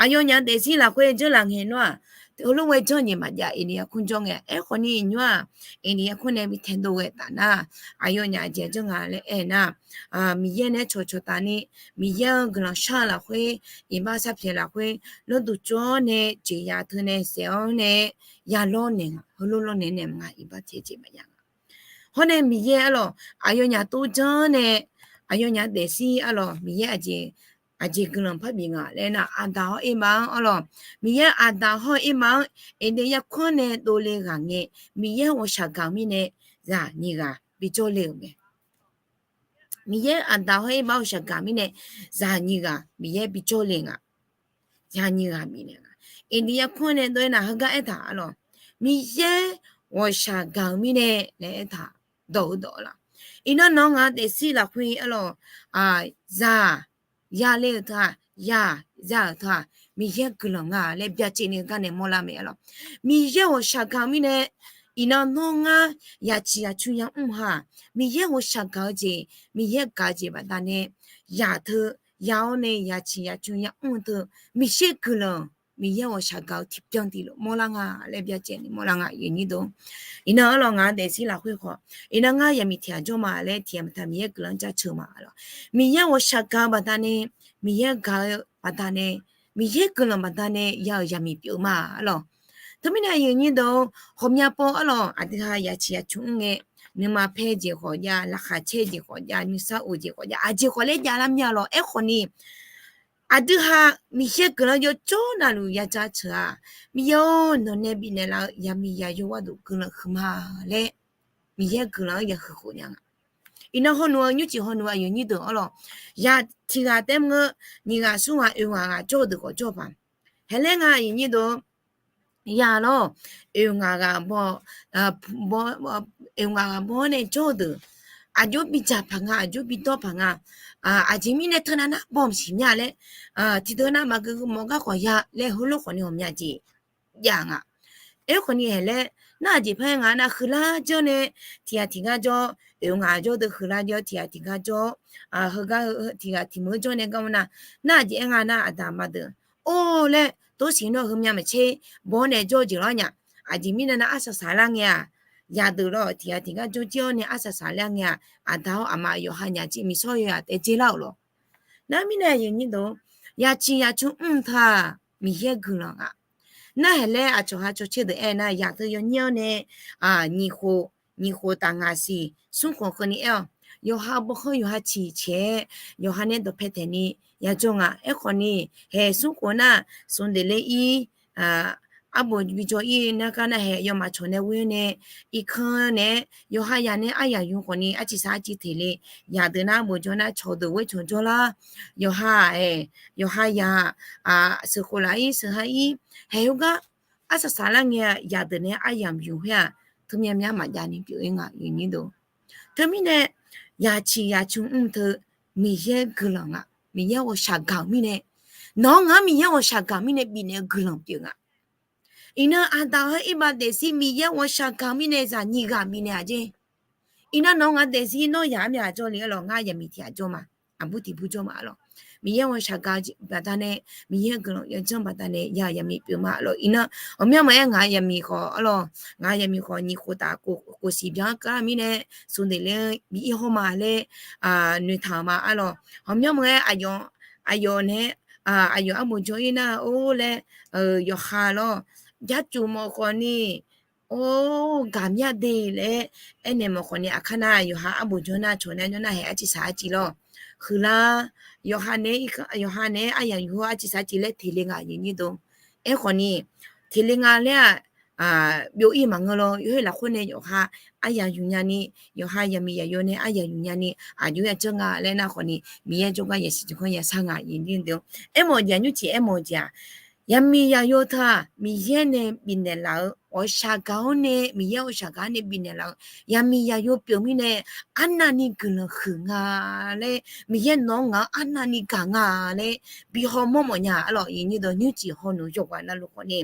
Aqyawfnyaf daefzir lafkhoer janr laf ngae nar-aq, heulof-aer janr jeq maqjav iqdeq yarkmr jawr ngae. Aerkhawf ni nymr-aq, iqdeq yarkmr nae bi taedov ghae taf nar, aqyawfnyaf aqjeq janr nga laer aer nar, Miqyaer naeq-aer cawqcawq taf ni, Miqyaer-anr guiqlanq shar-eu lafkhoer, iqbax sharpyaeq lafkhoer lorduq tsov-awr nae jeqzaq teu nae saef-awr nae ya lawrnaeq nga. Heulof lawrnaeq naeq nga, iqbax pyaeq jeq maqya nga. Hawr nae Miqyaer arlawq aqyawfnyaf tov janr nae, aqyawfnyaf daefzir arlawq Miqyaer aqjeq, aqjeq guiqlanq parbif nga laer nar, aqda hawr iqbax-anr arlawq, Miqyaer aqda hawr iqbax-anr iqdeq yarkmr nae dovle ghaq ngae, Miqyaer ghawqshaq gaq-eu mirnae zaqnyiq ghaq bijawr le-euq mae. Miqyaer aqda hawr iqbax ghawqshaq gaq-eu mirnae zaqnyiq ghaq Miqyaer bijawr le nga. Zaqnyiq ghaq bifnaeq nga. Iqdeq yarkmr nae dov-aer nar heugar aertaq arlawq, Miqyaer ghawqshaq gaq-eu mirnae laer aertaq dawq-eu dawq laf. Iqnan nawq-eu ngaq daefzir lafkhoer arlawq, zaq ya le-euq teu-aq, ya za-euq teu-aq, Miqyaer guiqlanq nga laer byacaevni heugar nae mawrlar mae arlawq. Miqyaer ghawqshaq gaq-eu mirnae Iqnan nawr ngar yaciq yaqcu yamr ha, Miqyaer ghawqshaq gaq-eu jeq, Miqyaer gaq-eu jeq baqdanae, yaq teu, ya-awr nae yaciq yaqcu yamr teu, miqshaer guiqlanq, Miqyaer ghawqshaq gaq-eu tiqbyan tiqlof mawrlar nga laer byacaevni mawrlar nga, aqyuif aqnyir deuq. Iqnan arlawq ngaq-anr daefzir lafkhoer khawf, iqnan ngar yaqmiq tiq ghaq jawr ma laer tiq ghaq maqtaq Miqyaer guiqlanq-anr jaceuq ma arlawq. Miqyaer ghawqshaq gaq-eu baqdanae, Miqyaer gaq-eu baqdanae, Miqyaer guiqlanq baqdanae ya-euq yaqmiq pyeuf ma arlawq. Teumirnae aqyuif aqnyir deuq, ghawqmya pov arlawq, aqdui ha yaciq yaqcu mr ngae, nuima paer jeq khawf jav, laqkhaq caer jeq khawf jav, nuisar of jeq khawf jav, aqjeq khawf laer javlar mya lawq. Aerkhawf ni, aqdui ha Miqyaer guiqlanq yawjawr navluf ya jaceuq-aq, Miqyaer-or, nawqnae bifnaeq laf-eu yaqmiq yaqyo gharduq guiqlanq huiqma laer, Miqyaer guiqlanq-anr ya huiq khof nya nga. Iqnan hawnu-eu nymrcif hawnu-eu aqyuif aqnyir deuq arlawq, ya tiq ghaq taef mr-eu, nyiq ghaq smr ghaq oeq ghaq ghaq jawr-eu deuq khawf jawr paq. Haeq laer nga aqyuif aqnyir deuq, ya lawr, oeq ngaq ghaq baw, oeq ngaq ghaq baw-awr nae jawr-eu deuq, aqjox bidzaq paq nga, aqjox bidawr paq nga. Aqjeq mirnae teunav nar baw maqsiq mya laer, tiqdeuq nav maqgeu mawf gar khawf ya laer heulof khawf ni ghawqmya jeq jav nga. Aerkhawf ni haeq laer, nar aqjeq par-aer nga nar huiqlar jawr nae, tiq ghaq tiq gar jawr, oeq ngaq jawr deuq huiqlar jawr tiq ghaq tiq gar jawr, heugar tiq ghaq tiq meuq-eu jawr nae gar mawr nar, nar aqjeq aer nga nar aqda aqma deuq or laer tov siq nawr heumya maqtser baw-awr nae jawr-eu jeq lawr nya. Aqjeq mirnae nar arsaq saqlar ngae-aq, yadeuq lawr tiq ghaq tiq gar jawr jir-awr nae arsaq saqlar ngae-aq, aqda-awr aqma yawqha nya jir miqsawr yawqha taef dzer lar-euq lawq. Nar mirnae aqyuif aqnyir deuq, yaciq yaqcu mr taq-aq, Miqyaer guiqlanq nga. Nar haeq laer aqcawq ha cawcaer deuq aer nar, yaq teu yawnyir-awr nae, nyiq khof, nyiq khof taf ngaq siq smr khof keuvni aer-awq. Yawqha bawkhanr yawqha ciq cae-aer, yawqha nae dawqpae taeqni yajawr nga. Aerkhawf ni, haeq smr khof nar, smq deq ler ir, arbof bijawr ir nar gar nar haeq yawmaf cawq nae ghoer nae, irkanr nae, yawqha yaq nae aryamq yu khawf ni arciv saq arciv teq le. Yaq deuq nar arbof jawr nar cawq deuq ghoer cawq jawr lar. Yawqha, yawqha yaq, sheuqkhof laf ir sheuq ha ir, haeq heugar arsaq saqlar ngae-aq, yaq deuq nae aryamq yu khoer-aq, teumya mya maqjav ni pyeuf-ir nga aqyuif aqnyir deuq. Teumirnae, yaciq yaqcu mr teu, Miqyaer guiqlanq nga. Miqyaer ghawqshaq gaq-euq mirnae, nawq-anr ngaq-anr Miqyaer ghawqshaq gaq-euq mirnae bifnaeq-eu guiqlanq pyeuf nga. Iqnan aqda-anr irbav daefzir Miqyaer ghawqshaq gaq-euq mirnae zaqnyiq ghaq bifnaeq-aq jeq. Iqnan nawq-anr ngaq daefzir nawr yaq armyav jawr le arlawq, ngar yaqmiq tiq ghaq jawr ma, aqbur tiq bur jawr ma arlawq. Miqyaer ghawqshaq gaq-eu baqdanae, Miqyaer guiqlanq yawjanr baqdanae ya yaqmiq pyeuf ma arlawq. Iqnan ghawqmyanr maqaer ngaq yaqmiq khawf arlawq, ngaq yaqmiq khawf nyiq khof taf khof siq byan-anr kar-eu mirnae, smq deq ler bi ir hawr ma laer noeqtaq-euq ma arlawq. Ghawqmyanr maqaer aqyawf, aqyawf nae, aqyawf arbof jawr ir nar-or laer, yawqha lawr, jarcuf mawf khawf ni, or, gaqmyar de laer aernaeq mawf khawf ni, aqkar nar yawqha arbof jawr nar cawq nae jawr nar haeq arciv saq arciv lawr. Huiqlar, yawqha nae, yawqha nae aryamq yu-awr arciv saq arciv laer teq le nga aqyuif aqnyir deuq. Aerkhawf ni, teq le nga laer-aq, byov ir maqngeur lawr, yawqha lafkhoer nae yawqha aryamq yu nya ni, yawqha yaqmiq yaqyo nae aryamq yu nya ni, aqjox yajanr nga laer nar khawf ni, Miqyaer jawrgar yasiq jawrgar yasar nga aqyuif aqnyir deuq. Aermawf jeq-aq nymrcif aermawf jeq-aq, yaqmiq yaqyo teu-aq Miqyaer nae bifnaeq laf-eu ghawqshaq gaq-awr nae Miqyaer ghawqshaq gaq-awr nae bifnaeq laf-eu yaqmiq yaqyo pyeuf mirnae, arnavni guiqlanq huiq nga laer, Miqyaer nawq-anr ngaq-anr arnavni gaq nga laer bi hawmawr mawf nya arlawq. Aqyuif aqnyir deuq nymrcif hawnu yawqghaq navluf khawf ni,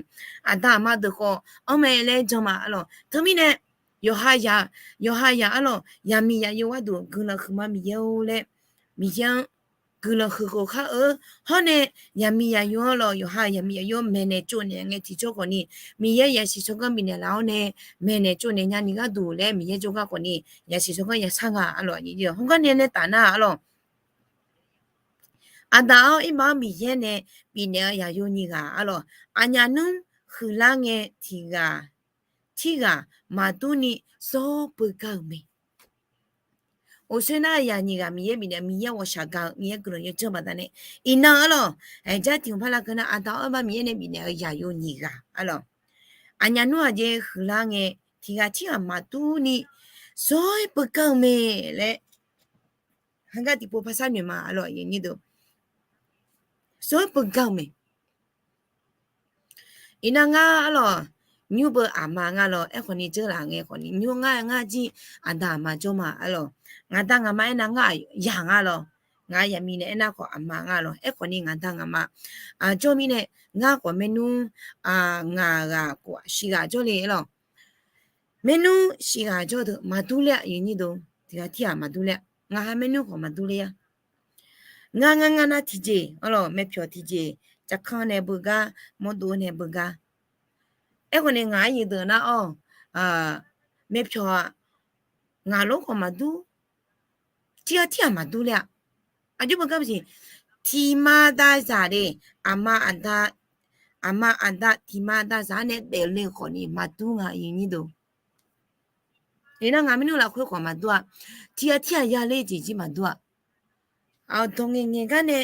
aqda aqma deuq khawf anr mae laer jan ma arlawq. Teumirnae, yawqha yaq, yawqha yaq arlawq, yaqmiq yaqyo gharduq guiqlanq huiqma Miqyaer-or laer, Miqyaer-anr guiqlanq huiq khof khar-eu. Hawr nae, yaqmiq yaqyo arlawq, yawqha yaqmiq yaqyo maeqnaeq tsovnaeq ngae tiqjawr khawf ni, Miqyaer yasiq tsawrganr bifnaeq laf-awr nae, maeqnaeq tsovnaeq nyani gharduq laer Miqyaer jawrgar khawf ni, yasiq tsawrganr yasar nga arlawq. Hawgar nae nae taf nar arlawq, aqda-awr irma-anr Miqyaer nae bifnaeq-eu yaqyo nyiq ghaq arlawq, aqnyaf nmr huiqlar ngae tiq ghaq, tirghaq maqdur ni zawr beugar-euq mae. Uqshoe nar yaq nyiq ghaq Miqyaer bifnaeq, Miqyaer ghawqshaq gaq-eu Miqyaer guiqlanq yawjanr baqdanae, iqnan arlawq, aqjar tiq hmq parlar keuv nar aqda-awr irma Miqyaer nae bifnaeq-eu yaqyo nyiq ghaq arlawq, aqnyaf nmr aqjeq huiqlar ngae tiq ghaq tirghaq maqdur ni zawr-aer beugar-eu mae laer, heugar tiqpov parsar noeq ma arlawq, zawr-aer beugar-eu mae. Iqnan ngar arlawq, nymr beu aqma ngar lawq, aerkhawf ni dzeurlaf ngae khawf ni nymr ngar ngar jir aqda aqma jawr ma arlawq. Ngaqda ngaqma aernar ngar yaq ngar lawq. Ngaq yaqmiq nae aernar khawf aqma ngar lawq, aerkhawf ni ngaqda ngaqma jawr mirnae, ngar khawf maernmr ngaq ghaq khof shiq ghaq jawrle arlawq. Maernmr shif ghaq jawr deuq maqdur ler-a, aqyuif nyir deuq, tiqghaq tirghaq maqdur ler-a. Ngaq ha maernmr khawf maqdur ler-a. Ngar ngar ngar nar tiqjeq arlawq, myavpyawq tiqjeq, cavkanr nae beugar, mawrdov nae beugar. Aerkhawf ni ngaq aryuif deuq nar-awr, myavpyawq-aq, ngaq lof khawf maqdur, tiqghaq tirghaq maqdur ler-a. Aqjox beugar maqsiq, tiqma davzaq de, aqma aqda, aqma aqda tiqma davzaq-anr nae daefle khawf ni maqdur nga, aqyuif nyir deuq. Iqnan ngaq maernmr lafkhoer khawf maqdur-a. Tiqghaq tirghaq yaler jeq jir maqdur-a. Aqdawq ngaeq ngaeq gar nae,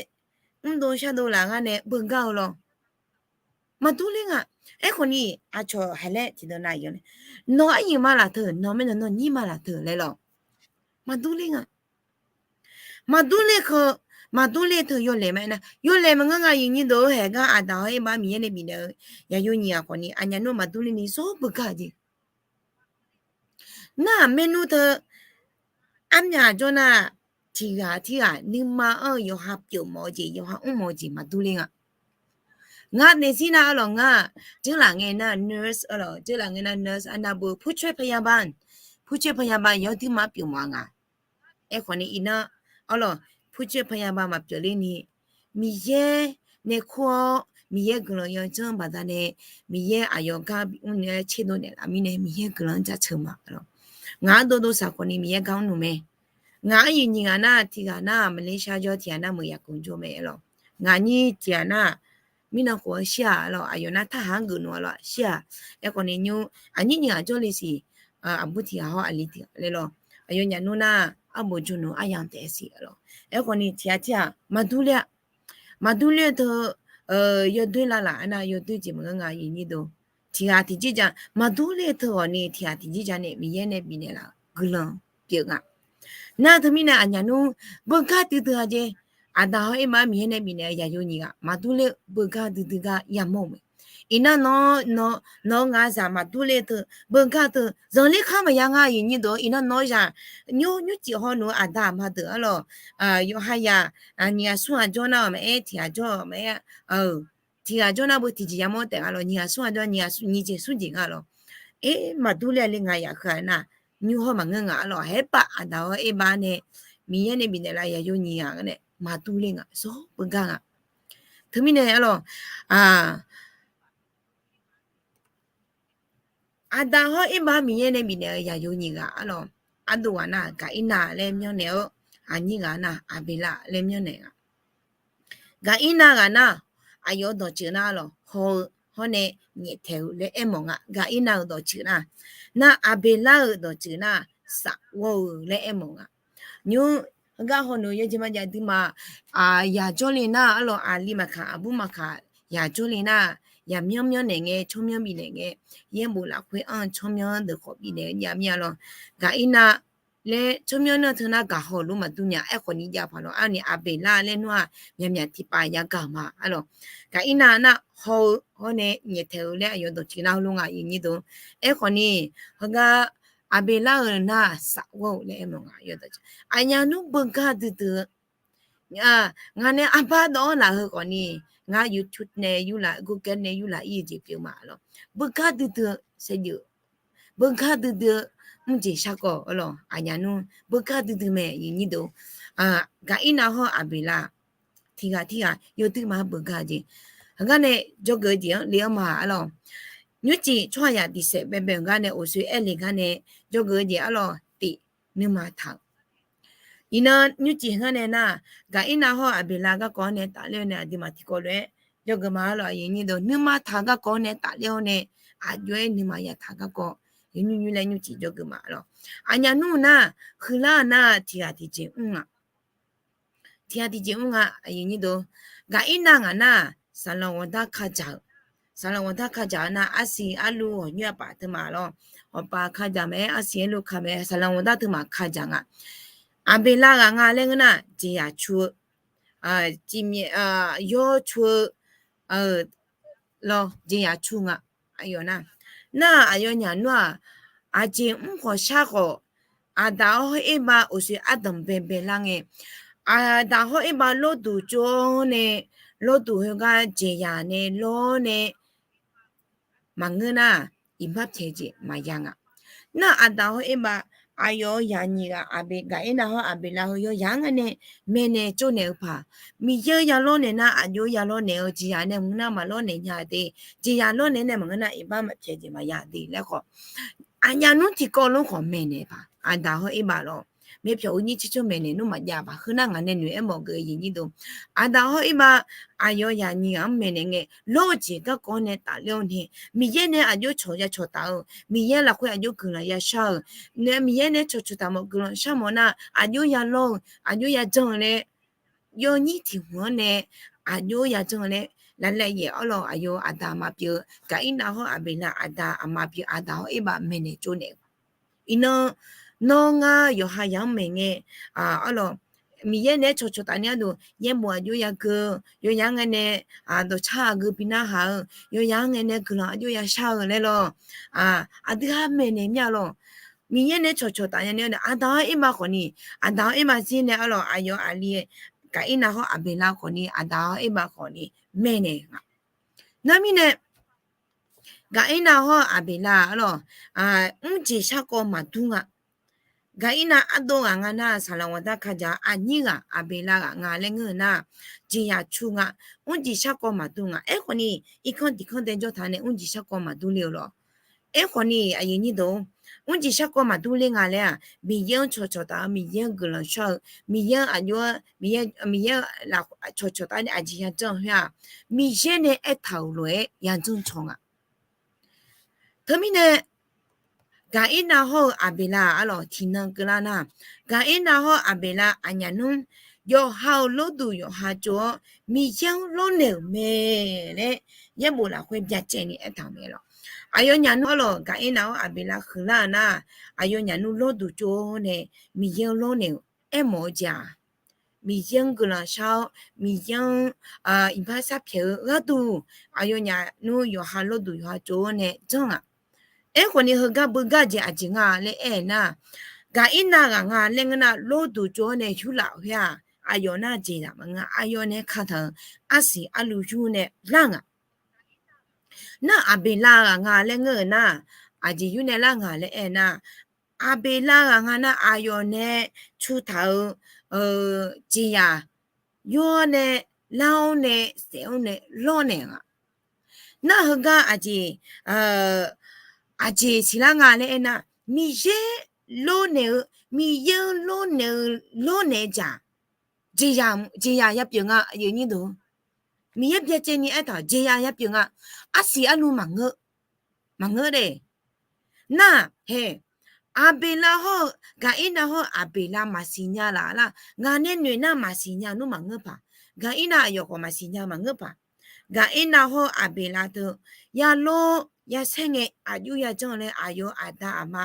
mrdov shardov laf gar nae beugar-eu lawr. Maqdur ler nga. Aerkhawf ni aqcawq haiq laer tiqdeuq nav yawf nae, nawq aryuif ma laf teu, nawq maernawq nawq nyir ma laf teu laer lawr. Maqdur ler nga. Maqdur ler keu, maqdur ler teu yawlaeq ma aernar, yawlaeq maqngeur nga, aqyuif nyir deuq-eu haeq gar aqdaq hawr aer bar Miqyaer nae bifnaeq-eu yaqyo nyiq ghaq khawf ni aqnyaf nmr maqdur ler ni zawr beugar jeq. Nar-aq maernmr teu armyaq jawr nar, tiqghaq tirghaq nuima-anr-eu yawqha pyeufmawf-eu jeq, yawqha mrmawf-eu jeq maqdur ler nga. Ngar nae zir nar arlawq, ngar-aq, dzeurlaf ngae nar nurse arlawq, dzeurlaf ngae nar nurse arnav beu ผู้ช่วยพยาบาล, ผู้ช่วยพยาบาล yawduir ma pyeufmawf-a nga. Aerkhawf ni iqnan arlawq, ผู้ช่วยพยาบาล maqpyeuf ler ni, Miqyaer nae kur-awr Miqyaer guiqlanq yanjanr baqdanae, Miqyaer aqyawf gar bimr nae tserdov naeqlaf mirnae Miqyaer guiqlanq-anr jaceuq ma arlawq. Ngaq-anr dovdov saq khawf ni Miqyaer gar mrnuq mae. Ngaq aryuif nyiq ghaq nar tiqghaq nar Malaysia jawr, tiqghaq nar meuq yaqkeuq jawr mae arlawq. Ngaq nyir tiqghaq nar mirnan khof-eu shir-aq arlawq, aqyawf nar tarhaq-anr geuf nmr arlawq shir-aq. Aerkhawf ni nymr aqnyir nyiq ghaq jawrle siq, aqbur tiqghaq hawr aqli tiqghaq laer lawr. Aqyawfnyaf nmr nar arbof jawr nmr aryamq taef-a siq arlawq. Aerkhawf ni tiqghaq tirghaq maqdur ler-a. Maqdur ler-eu teu yawdoer lavlaf aernar yawdoer jeq maqngeur nga, aqyuif nyir deuq. Tiqghaq tiqjeq ja maqdur ler-eu teu ghawq ni tiqghaq tiqjeq ja nae Miqyaer nae bifnaeq laf-eu guiqlanq pyeuf nga. Nar teumirnae aqnyaf nmr beugar duidui-a jeq, aqdaq hawr aer bar Miqyaer nae bifnaeq-eu yaqyo nyiq ghaq maqdur ler-eu beugar duidui gar yamawr-eu mae. Iqnan nawq, nawq-eu ngaq zaq maqdur ler-eu teu, beugar teu zanqler kar maqya nga, aqyuif nyir deuq. Iqnan nawq-eu zaq nymr nymrcif haw nawq-eu aqda aqma deuq arlawq, yawqha yaq nyiq ghaq smr ghaq jawr nar-aq maqaer, tiq ghaq jawr-aq maqaer, tiq ghaq jawr nar beu tiqjeq yamawr taef nga lawq, nyiq ghaq smr ghaq jawr, nyiq ghaq nyiq jeq smr jeq nga lawq. Aer, maqdur ler-a le, ngaq yaq keuv-a nar, nymr hawr maqngeur nga arlawq. Haer paf aqdaq hawr aer bar nae Miqyaer nae bifnaeq laf yaqyo nyiq ghaq gar nae maqdur ler nga, zawr beugar nga. Teumirnae arlawq, aqdaq hawr aer bar Miqyaer nae bifnaeq-eu yaqyo nyiq ghaq arlawq, ardov ghaq nar Gaqirnav laer myanrnaeq-awr, aqnyir ghaq nar Aqbeqlav laer myanrnaeq nga. Gaqirnav ghaq nar, aqyawf-euq dawqtsuif nar arlawq haw-eu hawr nae nyaeftaeq-eu laer aermawf nga. Gaqirnav-euq dawqtsuif nar, nar Aqbeqlar-euq dawqtsuif nar, safghawr-eu laer aermawf nga. Nymr heugar hawnmr yawjeq marjav duima yaq jawrle nar arlawq, aqli maqkaq aqbur maqkaq yaq jawrle nar, yaqmyanr myanrnaeq ngae, tsawrmyanr bifnaeq ngae, yaerbof lafkhoer anr-eu tsawrmyanr deuq khawf bifnaeq jav mir-a lawq. Gaqirnav laer tsawrmyanr nar teu nar gaqhaw lof maqdur nya. Aerkhawf ni jav paq lawq, arni Aqbeqlar laer nmr-aq myaqmyaq tiqpav yagaq ma arlawq. Gaqirnav nar haw-eu hawr nae nyaeftaeq-eu laer aqyawf dawqtsuif nar heulof nga, aqyuif nyir deuq. Aerkhawf ni heugar Aqbeqlar-euq nar safghawr-eu laer aermawf nga. Aqnyaf nmr beugar duidui-eu ngaq nae arbar dawv-anr laf heu khawf ni, ngar YouTube nae yurlaf, Google nae yurlaf ir-eu jeq pyeuf ma lawq. Beugar duidui-eu saevdzeuf, beugar duidui-eu mrjeq sharkawv arlawq, aqnyaf nmr beugar duidui mae, aqyuif nyir deuq. Gaqirnav hawr Aqbeqlav tiqghaq tirghaq yawduir ma beugar jeq. Heugar nae dzawgeuf-eu jeq-anr le-anr ma arlawq. Nymrcif tsawrhaqzaq tiqsaef baebae-euq gar nae oqsoe aerle gar nae dzawgeuf-eu jeq arlawq, tif nuima taq-euq. Iqnan nymrcif heugar nae nar, Gaqirnav hawr Aqbeqlav garkawv-anr nae tafler-awr nae aqduimaf tiqkawv lof-aer dzawgeuf ma arlawq, aqyuif nyir deuq. Nuima taq-eu garkawv-anr nae tafler-awr nae aqjox-aer nuima yataq garkawv, nymr nymr laer nymrcif dzawgeuf ma arlawq. Aqnyaf nmr nar, huiqlar-eu nar tiqghaq tiqjeq mr nga. Tiqghaq tiqjeq mr nga, aqyuif nyir deuq. Gaqirnav ngaq nar, saqlaq ghawqdar kadzaq-euq, saqlaq ghawqdar kadzaq-eu nar, arsiq arluv ghawqnyoer aqpaf teumaf lawr, ghawqpaf kadzaq mae, arsiq arluv ka mae, saqlaq ghawqdar teumaf kadzaq nga. Aqbeqlav ghaq nga laer ngeur nar, jeqzaq cu-eu, yawr cu-eu lawr, jeqzaq cu nga. Aqyawf nar, nar-aq aqyawfnyaf nmr-aq, aqjeq mr khawf shar khawf, aqdaq hawr aer bar oqsoe ardanq baebae lar ngae, aqdaq hawr aer bar lawrduq tsov-awr nae, lawrduq heugar jeqzaq nae lawr nae maqngeur nar, iqbax pyaeq jeq maqya nga. Nar Aqdaq hawr Erbav, aqyawf-euq zaqnyiq ghaq Aqbeq, Gaqirnav hawr Aqbeqlav heu yawzaq-anr ngae nae maeqnaeq tsovnaeq-eu paq. Miqyaer-anr ya lawrnaeq nar aqjox-aer ya lawrnaeq-eu jeqzaq nae maqngeur nar maqlawrnaeq nya de. Jeqzaq lawrnaeq nae maqngeur nar iqbax maqpyaeq jeq maqya de laer khawf, aqnyaf nmr tiqkawv lof khawf maeqnaeq paq. Aqdaq hawr Erbav lawr, maerpyawq-eu nyir tser tsawr maeqnaeq nmr maqjav paq. Heu nar ngaq nae noeq-aer mawf geuf-eu aqyuif aqnyir deuq, Aqdaq hawr Erbav aqyawf zaqnyiq ghaq-anr maeqnaeq ngae, lawr-eu jeq garkawv nae tafler-awr nae, Miqyaer nae aqjox cawq ya cawq taf-eu, Miqyaer lafkhoer aqjox guiqlanq ya shar-euq, nae Miqyaer nae cawq cawq taf mawf guiqlanq shar mawf nar aqjox ya lawr-eu, aqjox ya jan-eu laer, yawnyir tiq hmq-anr nae aqjox ya jan-eu laer, laflaeq yaeq arlawq aqyawf aqda aqma pyeuf-eu, Gaqirnav hawr Aqbeqlav aqda aqma pyeuf-eu Aqdaq hawr Erbav maeqnaeq tsovnaeq-eu. Iqnan, nawr ngar yawqha yaq-anr maeq ngae, arlawq, Miqyaer nae-aer cawqcawq taf ni arduq yaerbof aqjox ya geu-eu, yawqha-anr ngae nae dawqcar aqgeu bi narhaq-eu, yawqha-anr ngae nae guiqlanq aqjox ya shar-eu laer lawr. Aqdui ha maeqnaeq mir-a lawq. Miqyaer nae-aer cawqcawq taf nya ni arduq, Aqdaq hawr Erbav khawf ni, Aqdaq hawr Erbav zir nae arlawq aqyawf aqli Gaqirnav hawr Aqbeqlav khawf ni, Aqdaq hawr Erbav khawf ni maeqnaeq nga. Nar mirnae, Gaqirnav hawr Aqbeqlav arlawq, mrjeq sharkawv maqdur nga. Gaqirnav ardov ghaq nga nar, saqlaq ghawqdar kajaq aqnyir ghaq Aqbeqlav ghaq nga laer ngeur-eu nar, jeqzaq cu nga, mrjeq sharkawv maqdur nga. Aerkhawf ni, irkanr tiqkanr dae jawr taq nae mrjeq sharkawv maqdur le-eu lawr. Aerkhawf ni, aqyuif aqnyir deuq, mrjeq sharkawv maqdur le nga laer-aq, Miqyaer-anr cawqcawq taf-eu, Miqyaer-anr guiqlanq shar-eu, Miqyaer-anr aqjox-aer, Miqyaer, Miqyaer cawqcawq taf nae aqjeq ya janr-eu khoer-aq, Miqyaer nae aertaq-euq lof-aer ya janr caw nga. Teumirnae, Gaqirnav hawr-eu Aqbeqlav arlawq tiqnan keuvlar nar, Gaqirnav hawr Aqbeqlav aqnyaf nmr yawqha-euq lawrduq yawqha tsov-awr Miqyaer-anr lawrnaeq-euq mae laer, yaerbof lafkhoer byacaevni aertaq-euq mae lawq. Aqyawfnyaf nmr arlawq Gaqirnav hawr Aqbeqlav huiqlar-eu nar, aqyawfnyaf nmr lawrduq tsov-awr nae Miqyaer-anr lawrnaeq-euq aermawf-eu jeq-aq, Miqyaer-anr guiqlanq shar-awr, Miqyaer-anr iqbax sharpyaeq-eu gharduq, aqyawfnyaf nmr yawqha lawrduq yawqha tsov-awr nae janr-aq. Aerkhawf ni heugar beugar jeq aqjeq nga laer aer-eu nar, Gaqirnav ghaq nga laer ngeur nar lawrduq tsov-awr nae yurlaf-euq khoer-aq, aqyawf nar jeqzaq maqngeur, aqyawf nae kataq-euq arsiq arluv yur nae lar nga. Nar Aqbeqlav ghaq nga laer ngeur-eu nar, aqjeq yur nae lar nga laer aer-eu nar, Aqbeqlav ghaq nga nar aqyawf nae cu taq-eu jeqzaq yur-awr nae lar-awr nae saef-awr nae lawrnaeq nga. Nar heugar aqjeq, aqjeq siqlar nga laer aer nar, Miqyaer lawrnaeq-eu, Miqyaer-anr lawrnaeq-eu, lawrnaeq jaq, jeqzaq ya pyeuf nga aqyuif aqnyir deuq. Miqyaer byacaevni aertaq-euq jeqzaq ya pyeuf nga. Arsiq arluv maqngeur, maqngeur de. Nar hae, Aqbeqlav hawr-eu, Gaqirnav hawr-eu Aqbeqlav maqsiq nya laf lar, ngaq nae noeq nar maqsiq nya nmr maqngeur paq. Gaqirnav aqyawf khawf maqsiq nya maqngeur paq. Gaqirnav hawr-eu Aqbeqlav teu ya lawr ya saer ngae aqjox ya janr laer aqyawf aqda aqma,